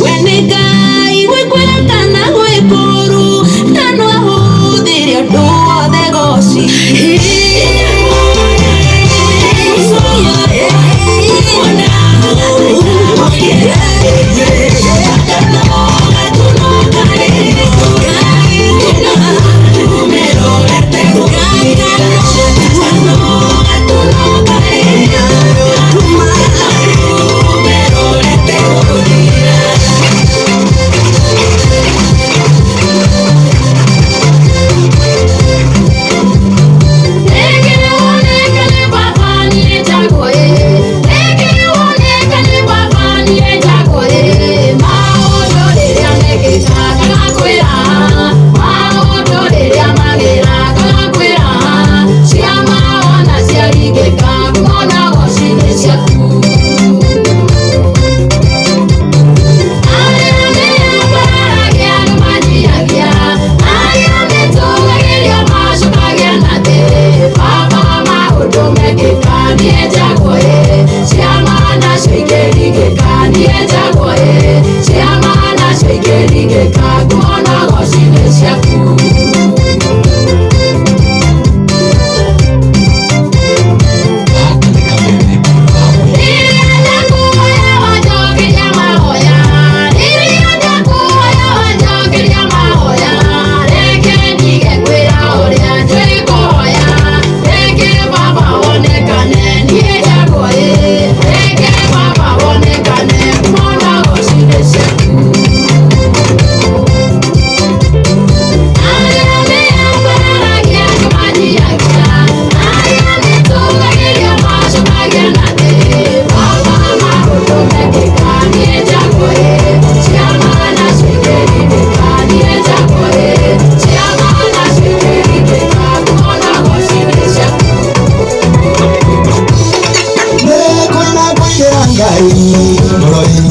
We nĩ Ngai gwĩ kwega kana gwĩ kũũru, na no ahũthĩre ũndũ wothe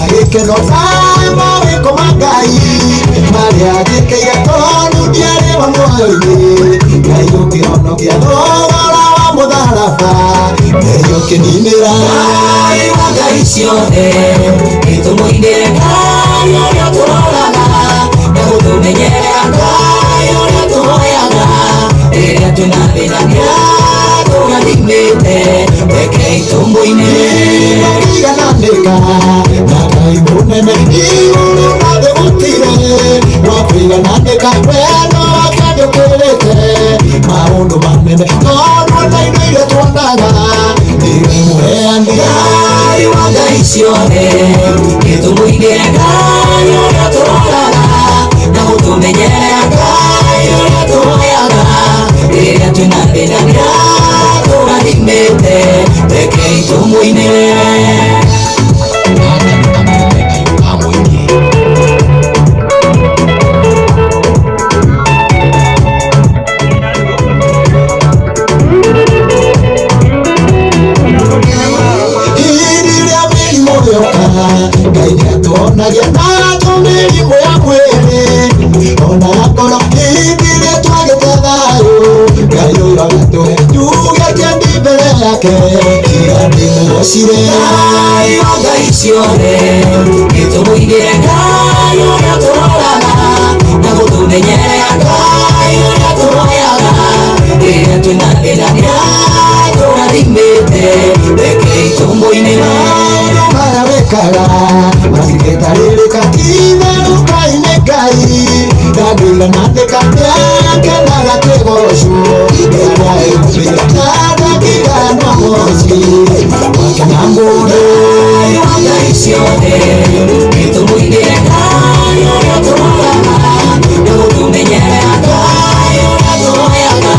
Gĩkeno mawĩko ma Ngai marĩa njĩkĩire tondũ ndiarĩ wa muoyo-inĩ. Ngai ũkĩhonokia thogora wa mũtharaba, Ngai ũkĩninĩra. Ngai wa Ngai ciothe, nĩtũmũinĩre Ngai ũrĩa tũroraga na gũtũmenyerera, Ngai ũrĩa tũhoyaga rĩrĩa twĩna thĩna, nĩatũrathimĩte, rekei tũmũinĩre. Ndũngĩigananĩka na Ngai mũnene, igũrũ na thĩ gũtirĩ wa kũigananĩka. Wendo wake ndũkĩrĩte maũndũ manene, tondũ ona indo iria tuonaga nĩwe mũheani. Ngai wa Ngai ciothe, nĩtũmũinĩre Ngai ũrĩa tũroraga na gũtũmenyerera, Ngai ũrĩa tũhoyaga rĩrĩa twĩna thĩna, nĩatũrathimĩte, rekei tũmũinĩre. Hĩndĩ ĩrĩa mĩrimũ yoka, Ngai nĩatuonagia na mĩrimũ ya mwĩrĩ ona ya ngoro. Hĩndĩ ĩrĩa twagĩte thayũ, Ngai ũyũ agatũhe tugĩte ndĩ mbere yake, tiga ndĩmũgocire. Ngai wa Ngai ciothe, nĩtũmũinĩre Ngai ũrĩa tũroraga na gũtũmenyerera, Ngai ũrĩa tũhoyaga rĩrĩa twĩna thĩna, nĩatũrathimĩte, rekei tũmũinĩre. Maũndũ marĩa wĩkaga matingĩtarĩrĩka, ti-itherũ Ngai nĩ Ngai ndangĩigananĩka, nĩakenaga kĩgocwo rĩrĩa egũtwĩra ndangĩiganwo mũciĩ wake na mũndũ. Ngai wa Ngai ciothe, nĩtũmũinĩre Ngai ũrĩa tũroraga na gũtũmenyerera, Ngai ũrĩa tũhoyaga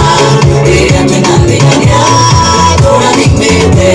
rĩrĩa twĩna thĩna, nĩatũrathimĩte,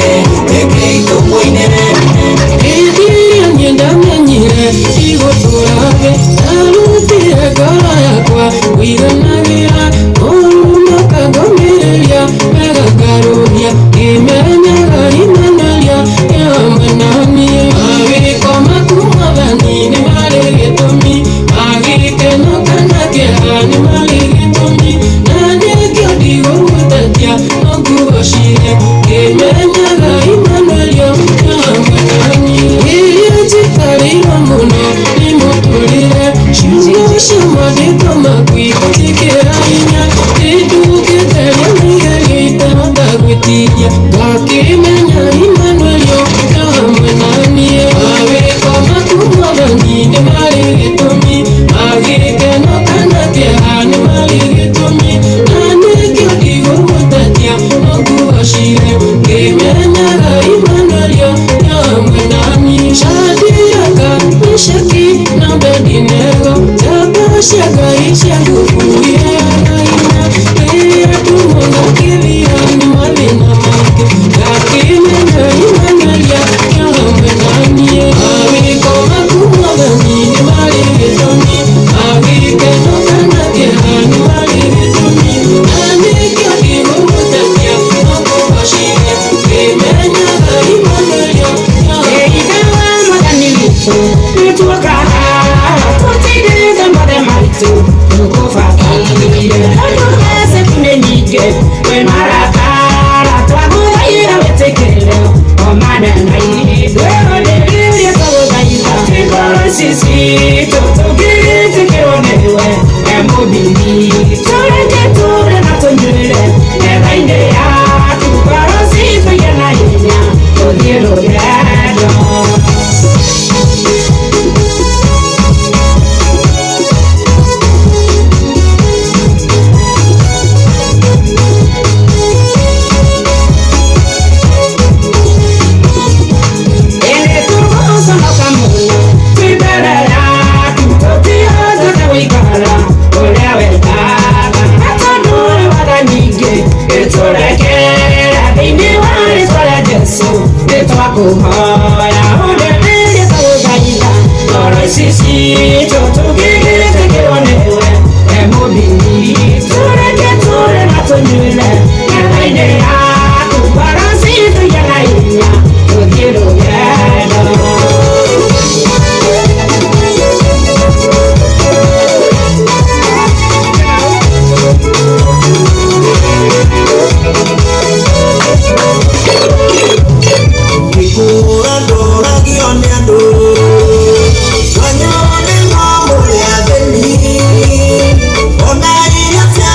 gĩtũmi na nĩkĩo ndigũgũtetia no ngũgocire ngĩmenyaga Imanuelio nĩ hamwe naniĩ Shadiraka Meshaki na Abedinego njamba cia Ngai cia nguvu iheanaga hinya rĩrĩa ndumwo ngakĩthira nĩ mathĩna maingĩ ngakĩmenya Imanuelio nĩ hamwe naniĩ mawĩko maku Mwathani nĩ marĩ gĩtũmi magĩkeno kana kĩeha nĩ marĩ gĩtũmi na nĩkĩo ndigũgũtetia no ngũgocire ngĩmenyaga Imanuelio Ithe wa Mwathani witũ nĩtuoka haha tũtindĩte mothe maitũ tũkũbataire tondũ mbeca nĩ nyingĩ kwĩ marakara twagũthaitha wĩtĩkĩre omanenai twĩrũrĩrĩrie twagũthaitha ti ngoro ici citũ tũngĩgĩtĩkĩrwo nĩwe e mũmbini tũreke tũrĩe na tũnyuĩre metha-inĩ yaku ngoro citũ igĩe na hinya tũthiĩ rũgendo. Ĩndĩ tũgũconoka mũno twĩ mbere yaku tũtihotete gũikara ũrĩa wendaga na tondũ ũrĩ watha nyingĩ gĩtũrekere thĩinĩ wa rĩtwa rĩa Jesũ nĩtwakũhoya ũrĩrĩrie twagũthaitha ngoro ici citũ tũngĩgĩtĩkĩrwo nĩwe we mũmbini tũreke tũrĩe na tũnyuĩre metha-inĩ yaku ngoro citũ igĩe na hinya tũthiĩ rũgendo. Gĩkũra ndũragio nĩ andũ twanyone no mũrĩ athĩni ona irio cia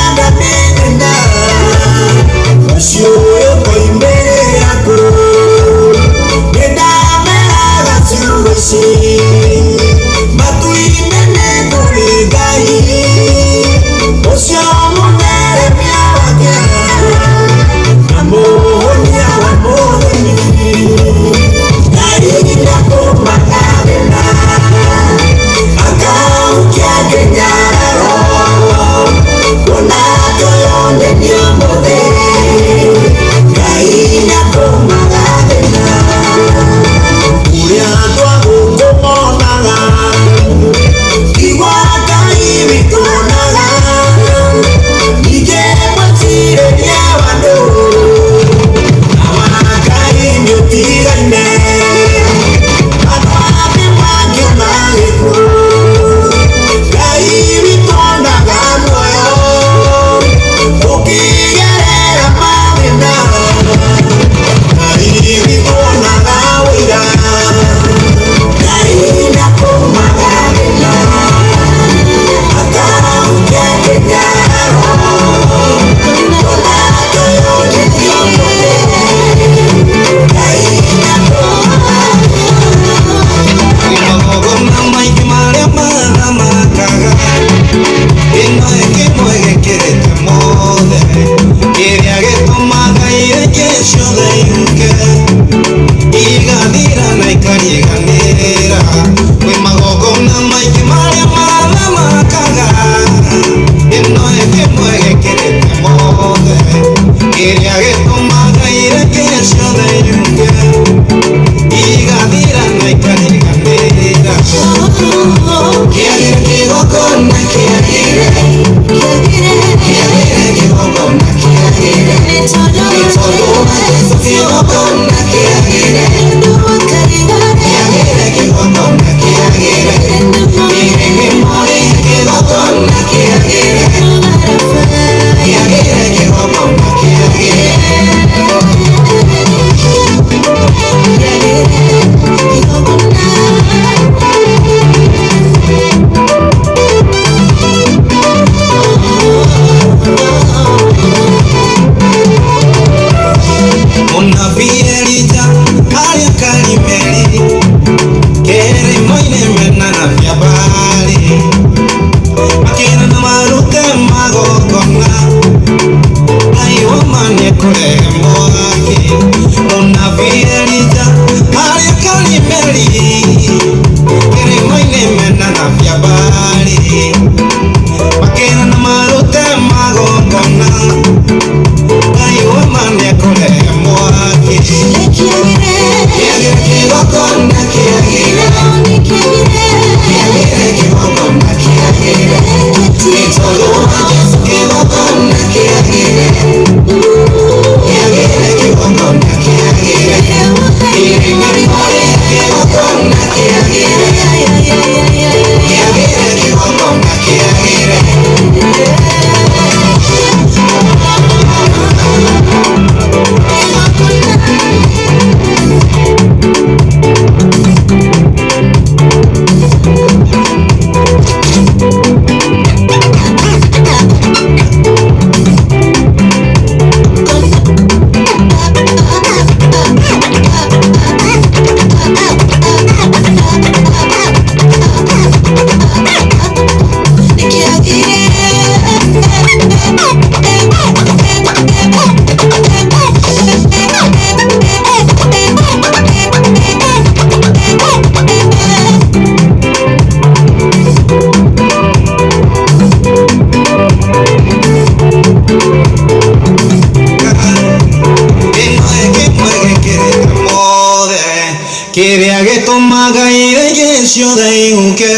ciothe ihuke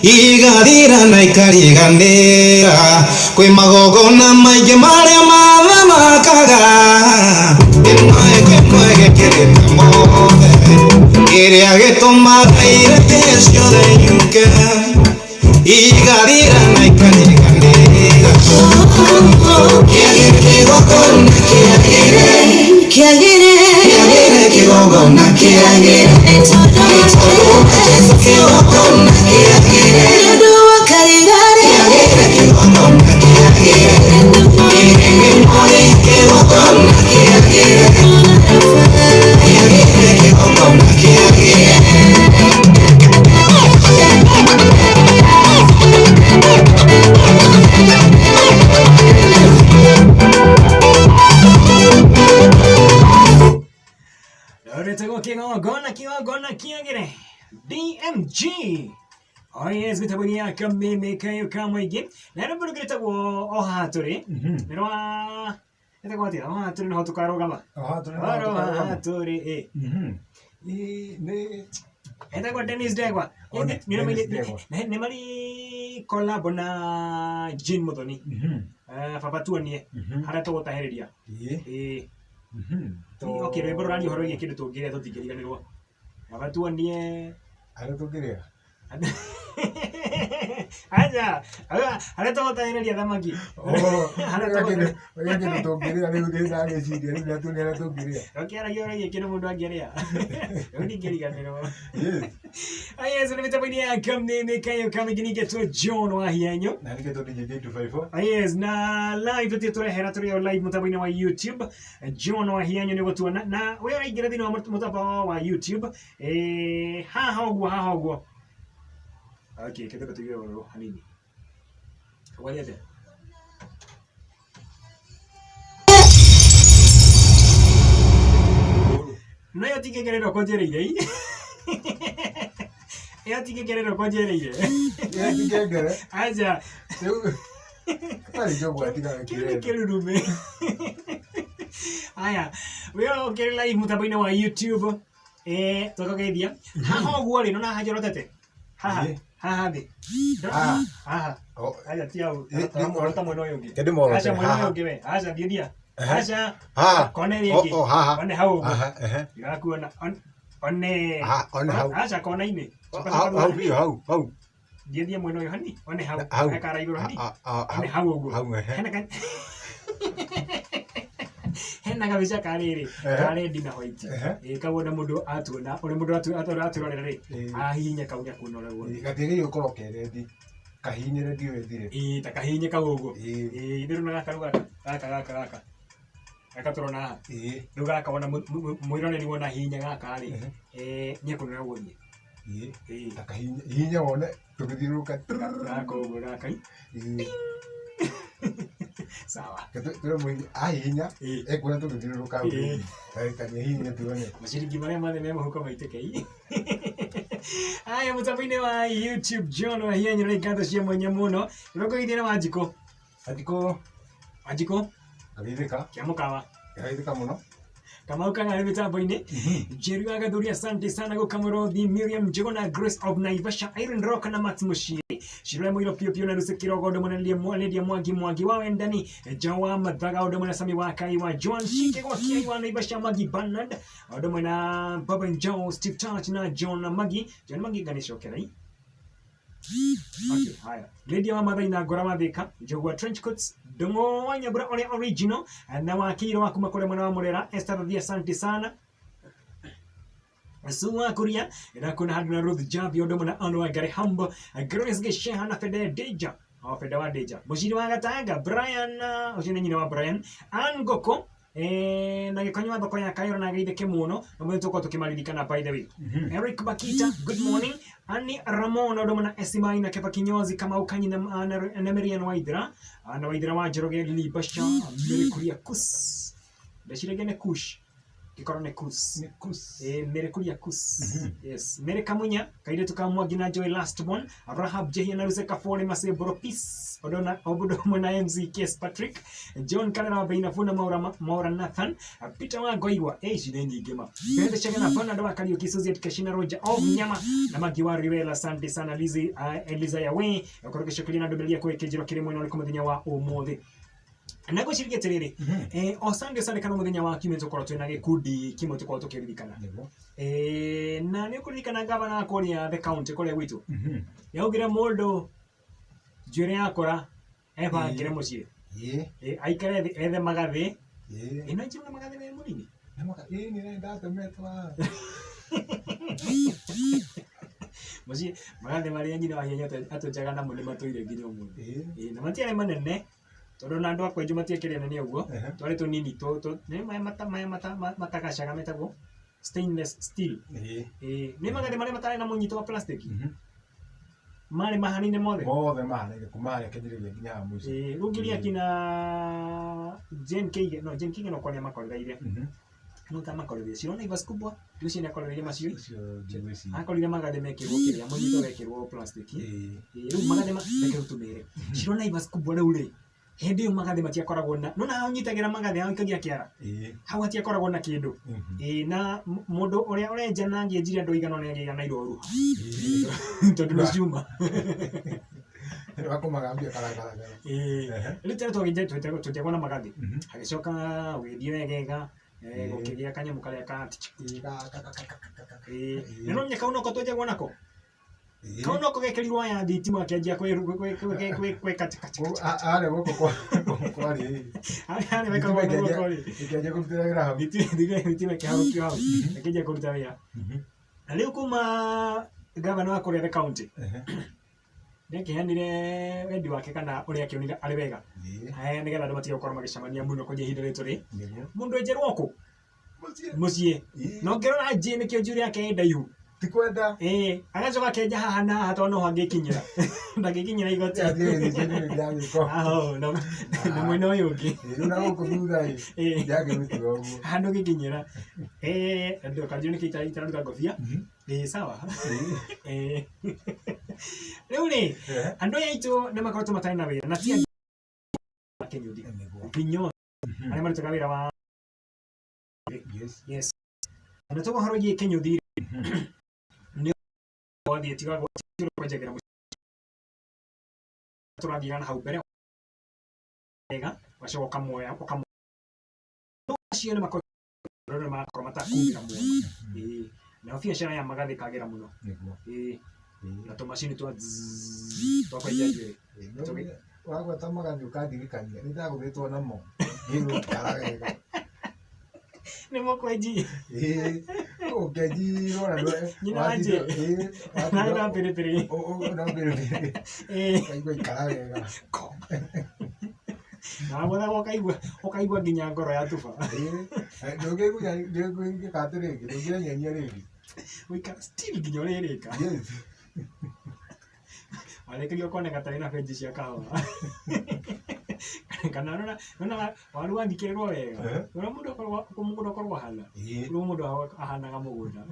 igathira na ikariganĩra kwĩ magongona maingĩ marĩa mathamakaga kĩmwe kĩmwe gĩkĩrĩte mothe kĩrĩa gĩtũmaga ireke ciothe ihuke igathira na ikariganĩra kĩagĩre kĩgongona kĩagĩre kĩagĩre kĩagĩre kĩgongona kĩagĩre tondũ Jesu kĩgongona kĩagĩre nĩ ũndũ wa Kalivary kĩagĩre kĩgongona kĩagĩre kĩrĩgĩmũrĩ kĩgongona kĩagĩre kĩagĩre kĩgongona kĩagĩre. Rwĩtagwo kĩgongona kĩgongona kĩagĩre DMG. Oh yes, mĩtambo-inĩ ya kameme kayo ka mũingĩ na rwĩmbo rũngĩ rwĩtagwo o haha tũrĩ nĩ rwa rwĩtagwo atĩa? O haha tũrĩ noho tũkarũgama. O haha tũrĩ noho O haha tũkarũgama. tũrĩ ĩ. Nĩ Etagwo Dennis Ndegwa. Oh, Dennis Ndegwa. Nĩ marĩ collab na Jane Muthoni. Baba tuonie harĩa tũgũtahĩrĩria. Ĩĩ. Okay, rwĩmbo rũraria ũhoro wĩgiĩ kĩndũ tũngĩrĩa tũtingĩriganĩrwo. Baba tuonie harĩa tũngĩrĩa. Aja, harĩa tũgũtahĩrĩria thamaki. Harĩa tũgũtahĩrĩria. Ũrĩa kĩndũ tũngĩrĩa rĩu nĩ ndagĩciria rĩu nĩatuonia harĩa tũngĩrĩa. Ũkĩaragia ũhoro wĩgiĩ kĩndũ mũndũ angĩrĩa. Rĩu ndingĩriganĩrwo. Yes, nĩ mĩtambo-inĩ ya kameme kayo kamĩngĩ ningĩtwo John Wahianyo. Na nĩkĩtwo DJ J254. Yes, na live tũthiĩ tũrehera tũrĩ o live mũtambo-inĩ wa YouTube. John Wahianyo nĩ gũtuona na we ũraingĩra thĩinĩ wa mũtambo wa YouTube haha ũguo haha ũguo. Okay, kĩndũ tũige ũrũ hanini. Wali atĩa? No ĩyo ti ngengere ĩno kũnjĩrĩire ĩ. Ĩyo ti ngengere ĩno kũnjĩrĩire. Ĩyo ti ngengere. Aja. Rĩu tarĩ njogua tiga Kĩu nĩ kĩrurume. Aya, we ũkĩrĩ live mũtambo-inĩ wa YouTube. Tũkageithia. Haha ũguo rĩ, nona haha njorotete. Haha, haha thĩ. Haha. Haha. Aja ti hau. Rota mwena ũyũ ũngĩ. Ke ndĩmworote, Aca mwena ũyũ haha. ũngĩ we. Aca thiĩ thia. Ehe. Aca. Haha. Kona ĩrĩa O, ĩngĩ. o, haha. One hau ũguo. Aha, ehe. Ndirakuona. One. Ha, one hau. Aca kona-inĩ. Coka Hau coka hau thutha. biũ hau hau. Thiĩ thiĩ mwena ũyũ hani. One hau. Hau. He kara igũrũ hani. A- a- One hau ũguo. Hau ehe. Hena ka hena gabica ka rĩrĩ Ehe. ka red na white. Ehe. Ĩ kau ona mũndũ atuona ũrĩa mũndũ atwĩrorera rĩ ahihinya kau nĩakuona ũrĩa guothe. Gatiagĩrĩire gũkorwo ke rendi. Kahihinyĩre ndiũĩ ĩthire. Ĩĩ ta kahihinye kau ũguo. Ĩĩ ithuĩ rĩu gaka rĩu gaka gaka gaka gaka gaka tũrona haha. Rĩu gaka wona mwĩroreri wona hihinya gaka rĩ nĩekuona ũrĩa gũgũthiĩ. Ĩĩ. Ta kahihinye hihinya wone tũgĩthiũrũrũka. Gaka ũguo gaka. Sawa. Tũre mũingĩ ahihinya ekuona tũgĩthiũrũrũka hau. Ta nĩahihinye tuone. Maciringi marĩa mothe me mũhuko maitĩke ii. Aya mũtambo-inĩ wa YouTube John Wahianyo nĩ ngatho cia mwanya mũno. Nĩgũkũgeithia na Wanjikũ. Wanjikũ. Wanjikũ. Ngageithĩka. Kĩa mũkawa. Ngageithĩka mũno. Kamau Kang'arĩ mĩtambo-inĩ. Njeri wa Gathuri asante sana gũkamũrothi Miriam Njuguna Grace of Naivasha Irene Rock na Max Mushiri Shirley Mũiro Piũ Piũ na Lucy Kirogo ũndũ mũnene Lydia Mwangi Mwangi wa Wendani Joa Mathaga ũndũ mũnene Sami wa Kai wa Joan Shike gwa Kiai wa Naivasha Magi Bernard ũndũ mũnene na Baba Njau Steve Touch na John Magi John Magi nganicokerai. Okay, haya. Lydia wa Mathai na Ngora wa Thika, Njũgũa Trenchcoats, Ndung'u wa Nyambura ũrĩa original, na Wakiro wa kuma kũrĩa mwena wa Murera, Esther Thathia asante sana. Sua Kuria, na kuna handũ na Ruth Javi ũndũ mũna Anne wa Ngari Hambo, Grace Gisheha na Fede Deja. O Fede wa Deja. Mũciri wa Gatanga, Brian, ũcio nĩ nyina wa Brian, Ann Ngũkũ, na gĩkonyo wa thoko ya Kairo na geithĩke mũno na mũthĩ tũkorwo tũkĩmaririkana by the way. Eric Bakita, good morning. Annie Ramon ũndũ na Esimai na Kefa Kinyozi Kamau Kanyi na Miriam Waithera na Waithera wa Njoroge Lili Basha Mary Kuria Kus ndeciragia nĩ Kush. Gĩkorwo nĩ kus. Nĩ kus. Eh, Mary Kuria kus. Yes. Mary Kamunya, kairĩtu ka Mwangi na Joy last one. Rahab Jehia na Ruse Kabore Maseboro Peace. Odona Obudo hamwe na MC Case Patrick. John Karera wa Beinafu na Maura, Maura Nathan. Peter wa Goigwa. Eh, ici nĩ nyingĩ ma. Bende Chege na Bernard wa Kariuki Suzy Kashina Roger of Nyama na Magi wa Riwela. Asante sana Lizzy, Eliza Yawe. Okorwo gĩcokeria na ndũmĩrĩri yaku ĩkĩnjĩrwo kĩrĩ mwena ũrĩkũ mũthenya wa ũmũthĩ. Na ngwĩciria atĩrĩrĩ, o Sunday Sunday kana mũthenya wa kiumia tũkorwo twĩna gĩkundi kĩmwe tũkorwo tũkĩririkana. Na nĩ ũkũririkana gavana wa kũrĩa the county kũrĩa gwitũ nĩaugire mũndũ njuĩrĩ yakũra ebangĩre mũciĩ. Aikare thĩ ethe magathĩ. No njĩrwo na magathĩ me mũnini. Ĩĩ nĩ ndatemetwo haha. Mũciĩ magathĩ marĩa nyina wa hinya atwenjaga namo nĩ matũire nginya ũmũthĩ. Na matiarĩ manene tondũ na andũ a kwenjwo matiakĩrĩ anene ũguo, twarĩ tũnini nĩ maya maya matagacaga metagwo stainless steel. Nĩ magathĩ marĩa matarĩ na mũnyito wa plastic. Marĩ mahanaine mothe. Mothe mahanaine kuma harĩa kĩanjĩrĩria nginya haha mũico. Rĩu ngĩũria akina Jane Keige, no Jane Keige no kwaria makorereire. No ta makorereire. Cirona Naivas kubwa, rĩu ciene akorereire macio. Akorire magathĩ mekĩrwo kĩrĩa mũnyito wekĩrwo plastic. Rĩu magathĩ reke rĩu tũmere. Cirona Naivas kubwa rĩu rĩ, hĩndĩ ĩyo magathĩ matiakoragwo na, nĩwona haha ũnyitagĩra magathĩ haha ũikagia kĩara? Hau hatiakoragwo na kĩndũ. Na mũndũ ũrĩa ũrenja na angĩenjire andũ aigana ũna nĩangĩaigana na iroruha. Tondũ nĩ cuma. Wakomagambia karagaragara. Rĩu tene twenjagwo na magathĩ. Hagĩcoka ũgĩthiĩ wegega, gũkĩgĩa kanyamũ karĩa ka Na no nginya kau noko twenjagwo nako. Kau noko gekĩrirwo waya thitima gakĩanjia gwĩka Harĩa guoko kwarĩ. Harĩa wekagwo na guoko rĩ. Ĩkĩanjia kũrutĩra wĩra hau. Thitima ĩkĩharũkio hau. Ĩkĩanjia kũruta wĩra. Na rĩu kuma gavana wa kũrĩa the county nĩakĩheanire wendi wake kana ũrĩa akĩonire arĩ wega. Nĩgetha andũ matige gũkorwo magĩcemania mũno kwenye ihinda rĩrĩ tũrĩ. Mũndũ enjerwo kũ? Mũciĩ. Na ũngĩrora njĩ nĩkĩo njuĩrĩ yake ĩ ndaihu. Ti kwenda. Agacoka akenja haha na haha tondũ noho angĩkinyĩra. Ndangĩkinyĩra igoti. Aho, na mwena ũyũ ũngĩ. Rĩu na gũkũ thutha ĩ, ndangĩmĩtiga ũguo. Haha ndũngĩkinyĩra. Andũ kanjũ nĩkĩo itararuta ngobia. Sawa. Rĩu rĩ, andũ aya aitũ nĩ makoretwo matarĩ na wĩra na ti andũ a Kĩnyuthi. Vinyo arĩa marutaga wĩra wa Yes. Na tuga ũhoro wĩgiĩ Kĩnyuthi nĩ wathiĩ tiga kwenjagĩra mũciĩ tũrathiaga na hau mbere wega ũgacoka ũkamuoya ũkamuoya acio nĩ makoragwo nĩ marakorwo matakumĩra mũno. Nayo biacara ya magathĩ ĩkagĩra mũno. Na tũmacini twa zzzz twa kwenja njuĩrĩ. Wagweta magathĩ ũkandirikania nĩ ndagũthĩtwo namo ngĩrwo ikara wega. Nĩ mũkwenji. Ũkĩenjirwo na Nyina wa Njĩ. Na na biribiri. Na biribiri. Ũkaigua ikara wega. Na wagũthagwo ũkaigua ũkaigua nginya ngoro yatuba. Ndũngĩigua ndũngĩka atĩrĩrĩ, ndũngĩenyenyia rĩngĩ. Gũikara still nginya ũrĩrĩka. Warĩkĩria ũkoneka tarĩ na benji cia kahũa. Kana nona nona waru wathikĩrĩrwo wega. Ũrĩa mũndũ akoragwo mũgũnda ũkoragwo ũhana. Ũrĩa mũndũ ahanaga mũgũnda.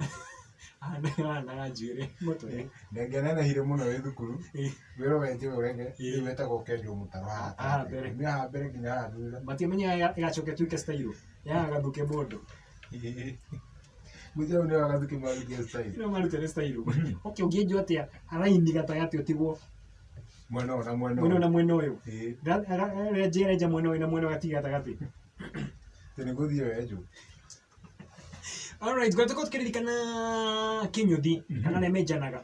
Ahanaga njuĩrĩ mũtwe. Ndangĩanenehire mũno wĩ thukuru, wĩra wenje ũrege, rĩu wetagwo ũkenjwo mũtaro haha Haha mbere. Nĩ haha mbere nginya haha thutha. Matiamenyaga ĩgacoka ĩtuĩke style ya gathuke mũndũ. Mũthia ũyũ nĩ wa gathuke marutire style. Ĩno marutire style. Okay, ũngĩenjwo atĩa raini gatagatĩ ũtigwo Mwena ũyũ na mwena mwena ũyũ na mwena ũyũ. Renja renja mwena ũyũ na mwena ũyũ gatiga gatagatĩ. Atĩ nĩ gũthiĩ wenjwo. Alright, kwa tuko tukiririkana Kĩnyuthi kana arĩa menjanaga.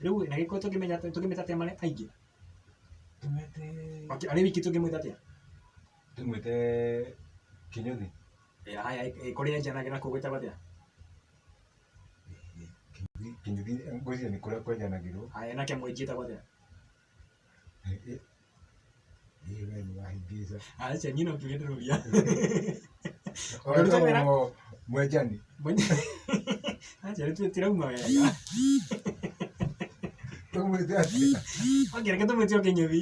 Rĩu na gĩko tũngĩmenya tũngĩmeta atĩa marĩa aingĩ? Okay, arĩ wiki tũngĩmwĩta atĩa? Tũmwĩte Kĩnyuthi. Haya, kũrĩa enjanagĩra nakuo gwĩtagwo atĩa? Kĩnyuthi ngwĩciria nĩ kũrĩa kwenjanagĩrwo. Haya, nake mwenji etagwo atĩa? We nĩ wahĩngĩca. Aca, niĩ no kĩũria ndĩroria. Wetagwo mwenjani. Aca, rĩu tirauma wega. Tũmwĩte atĩa? Okay, reke tũmwĩte o Kĩnyuthi.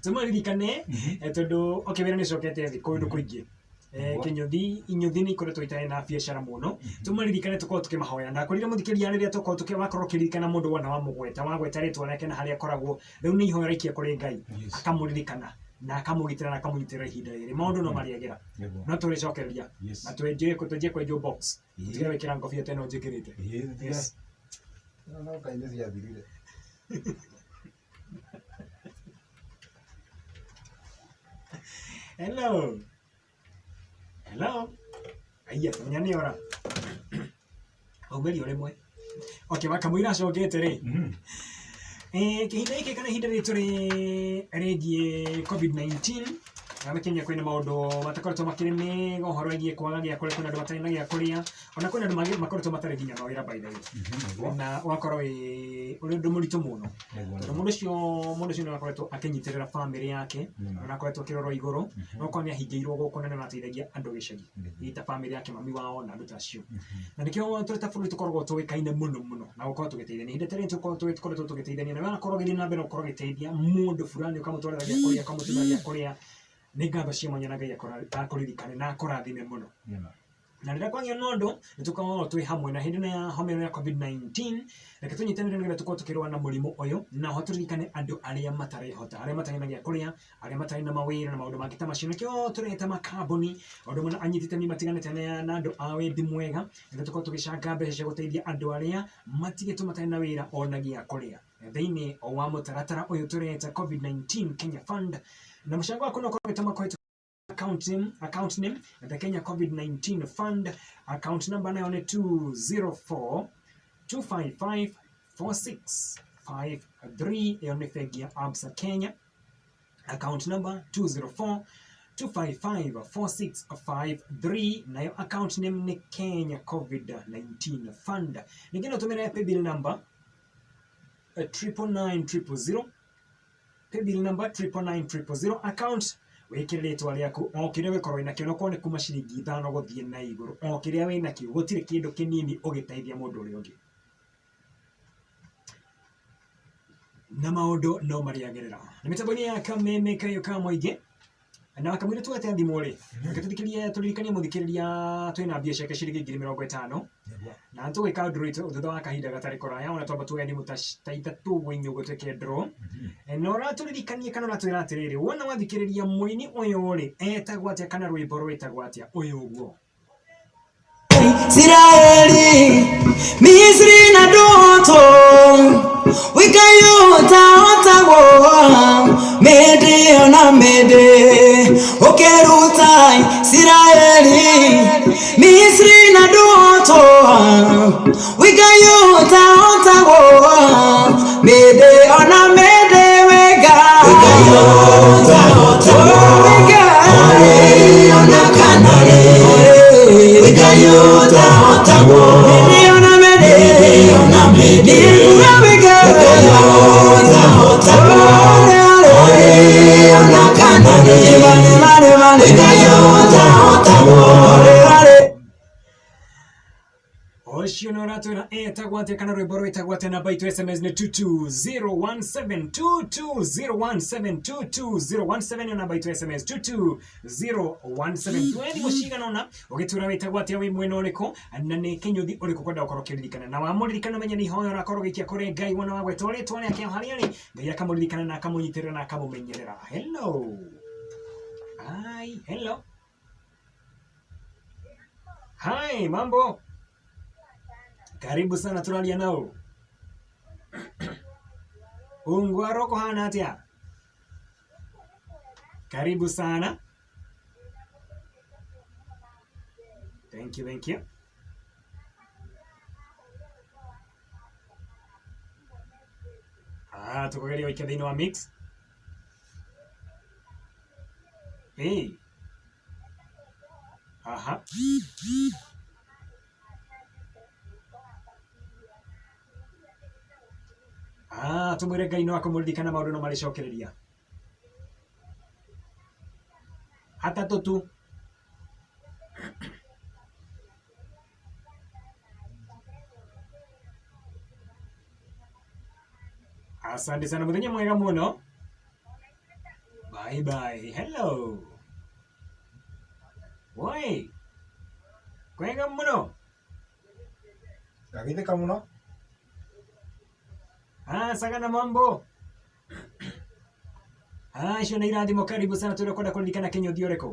Tũmaririkane tondũ okay, wĩra nĩ ũcokete thĩ kũndũ kũingĩ. Kĩnyũthi inyũthi nĩ ikoretwo itarĩ na biacara mũno. Tũmaririkane tũkorwo tũkĩmahoya. Ndakwĩrire mũthikĩrĩria rĩrĩa tũkorwo tũkĩ wakorwo ũkĩririkana mũndũ wona wamũgweta wagweta rĩtwa rĩake na harĩa akoragwo rĩu nĩ ihoya raikia kũrĩ Ngai akamũririkana na akamũgitĩra na akamũnyitĩrĩra ihinda rĩrĩ. Maũndũ no marĩagĩra. No tũrĩcokereria na twenjie twenjie kwenjwo box. Tũtige gwĩkĩra ngobia ta ĩno njĩkĩrĩte. Yes. No Ngai nĩ ciathirire. Hello. Hello. Aiya, tonya nĩ ora. Aumĩrio rĩmwe. Okay, wakamũira acokete rĩ. Kĩhinda gĩkĩ kana ihinda rĩrĩ tũrĩ rĩgiĩ COVID-19 na Kenya kwĩna maũndũ matakoretwo makĩrĩ mega ũhoro wĩgiĩ kwaga gĩa kũrĩa, kwĩna andũ matarĩ na gĩa kũrĩa, ona kwĩna andũ makoretwo matarĩ nginya mawĩra by the way. Na ũgakorwo wĩ ũrĩ ũndũ mũritũ mũno. Tondũ mũndũ ũcio nĩ akoretwo akĩnyitĩrĩra bamĩrĩ yake, na akoretwo akĩrorwo igũrũ, no korwo nĩ ahingĩirwo gũkũ na nĩ arateithagia andũ gĩcagi, hihi ta bamĩrĩ yake, mami wao na andũ ta acio. Na nĩkĩo tũrĩ ta bũrũri tũkoragwo tũĩkaine mũno mũno na gũkorwo tũgĩteithania. Ihinda ta rĩrĩ tũkoretwo tũgĩteithania na wakorwo ũgĩthiĩ na mbere gũkorwo ũgĩteithia mũndũ fulani ũkamũtwarĩra gĩa kũrĩa, ũkamũtũmĩra gĩa kũrĩa, nĩ ngatho cia mwanya na Ngai akũririkane na akũrathime mũno. Na rĩrĩa kwagĩa na ũndũ nĩ tũkoragwo twĩ hamwe na hĩndĩ ĩno ya homa ĩno ya COVID-19, reke tũnyitanĩre nĩgetha tũkorwo tũkĩrũa na mũrimũ ũyũ, na ho tũririkane andũ arĩa matarehota, arĩa matarĩ na gĩa kũrĩa, arĩa matarĩ na mawĩra na maũndũ mangĩ ta macio. Nĩkĩo tũreta makambuni o ũndũ ũmwe na anyiti itemi matiganĩte na andũ a wendi mwega nĩgetha tũkorwo tũgĩcanga mbeca cia gũteithia andũ arĩa matigĩtwo matarĩ na wĩra ona gĩa kũrĩa thĩinĩ wa mũtaratara ũyũ tũreta COVID-19 Kenya Fund. Na mũcango waku no ũkorwo ũgĩtũma kũhĩtũkĩra account name the Kenya COVID-19 Fund. Account number nayo nĩ 204 255 4653. Ĩyo nĩ bengi ya Absa Kenya. Account number 204 255 4653, nayo account name nĩ Kenya COVID-19 Fund. Ningĩ no tũmĩre paybill number 999000, paybill number 999000, account wĩkĩre rĩtwa rĩaku o kĩrĩa ũgĩkorwo wĩnakĩo, no korwo nĩ kuma ciringi 5 gũthiĩ na igũrũ, o kĩrĩa wĩnakĩo, gũtirĩ kĩndũ kĩnini ũgĩteithia mũndũ ũrĩa ũngĩ na maũndũ no marĩagĩrĩra. Na mĩtambo-inĩ ya Kameme Kayũ ka Mũingĩ na kamũira twete thimũ rĩ, reke tũthikĩrĩrie, tũririkanie mũthikĩrĩria twĩna mbia ciake ciringi 50,000 na tũgwĩka draw itũ thutha wa kahinda gatarĩ kũraya. Ona twamba tuoya thimũ ta ithatũ ũguo inya ũguo twĩke draw. Na ũratũririkanie kana ũratwĩra atĩrĩrĩ, wona wathikĩrĩria mũini ũyũ rĩ, etagwo atĩa kana rwĩmbo rwĩtagwo atĩa ũyũ ũguo? Isiraeli Misri na ndoto wikayota otagwo mĩndĩ ona mĩndĩ ũkĩruta Isiraeli Misri na ndoto wikayota otagwo mĩndĩ ona mĩndĩ wega wikayota otagwo wega ona kana wikayota otagwo mĩndĩ ona mĩndĩ ona mĩndĩ wega wikayota otagwo ona kana wikayota otagwo. Ũcio nĩ ũratwĩra etagwo atĩa kana rwĩmbo rwĩtagwo atĩa. Namba itũ SMS nĩ 22017, 22017, 22017 nĩyo namba itũ SMS, 22017. Tuoe thimũ cigana ũna ũgĩtwĩra wĩtagwo atĩa, wĩ mwena ũrĩkũ, na nĩ kĩnyũthi ũrĩkũ kwenda gũkorwo ũkĩririkana. Na wamũririkana ũmenye nĩ ihoya ũrakorwo ũgĩikia kũrĩ Ngai. Wona wagwetwo rĩtwa rĩake o harĩa arĩ, Ngai akamũririkana na akamũnyitĩrĩra na akamũmenyerera. Hello. Hi, hello. Hi, mambo? Karibu sana, turaria nao. Ungwaro kuhana atia? Karibu sana. Thank you, thank you. Ah, tukugeria waikia thĩinĩ wa mix. Hey. Aha. Ah, tumwĩre Ngai no akũmũririkana, maũndũ no marĩcokereria. Atatũ tu. Asante sana, muthenya mwega muno. Bye bye. Hello. Woi. Kwega muno. Ndagithĩka mũno. Ah, sagana mambo. Ah, icio nĩ irathimo karibu sana tũrĩa kũririkana kĩnyũthi ũrĩkũ?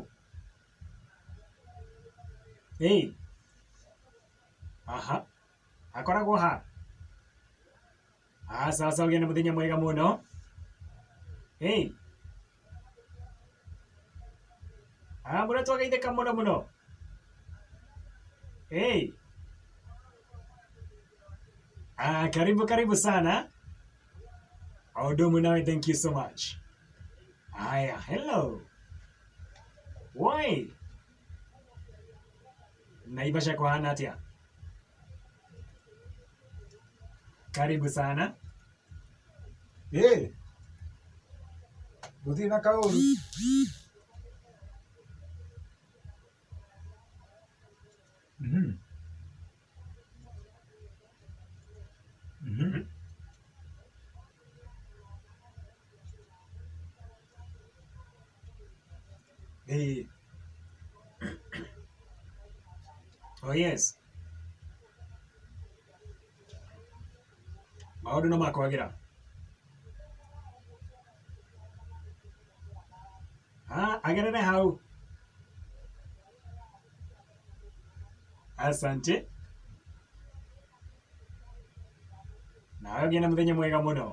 Hey. Aha. Akoragwo ha? Ah, sawa sawa, ũgĩe na mũthenya mwega mũno. Hey. Ah, mũno twageithĩka mũno mũno. Hey. Ah, karibu karibu sana. Wahudumu nawe, thank you so much. Haya, hello. Woi. Naivasha kuhana atia? Karibu sana. Ĩ. Gũtirĩ na kaũru. Mhm. Mhm. Hey. Oh yes. Maũndũ no makwagĩra. Ah, agerere hau. Asante. Nawe ũgĩe na mũthenya mwega mũno.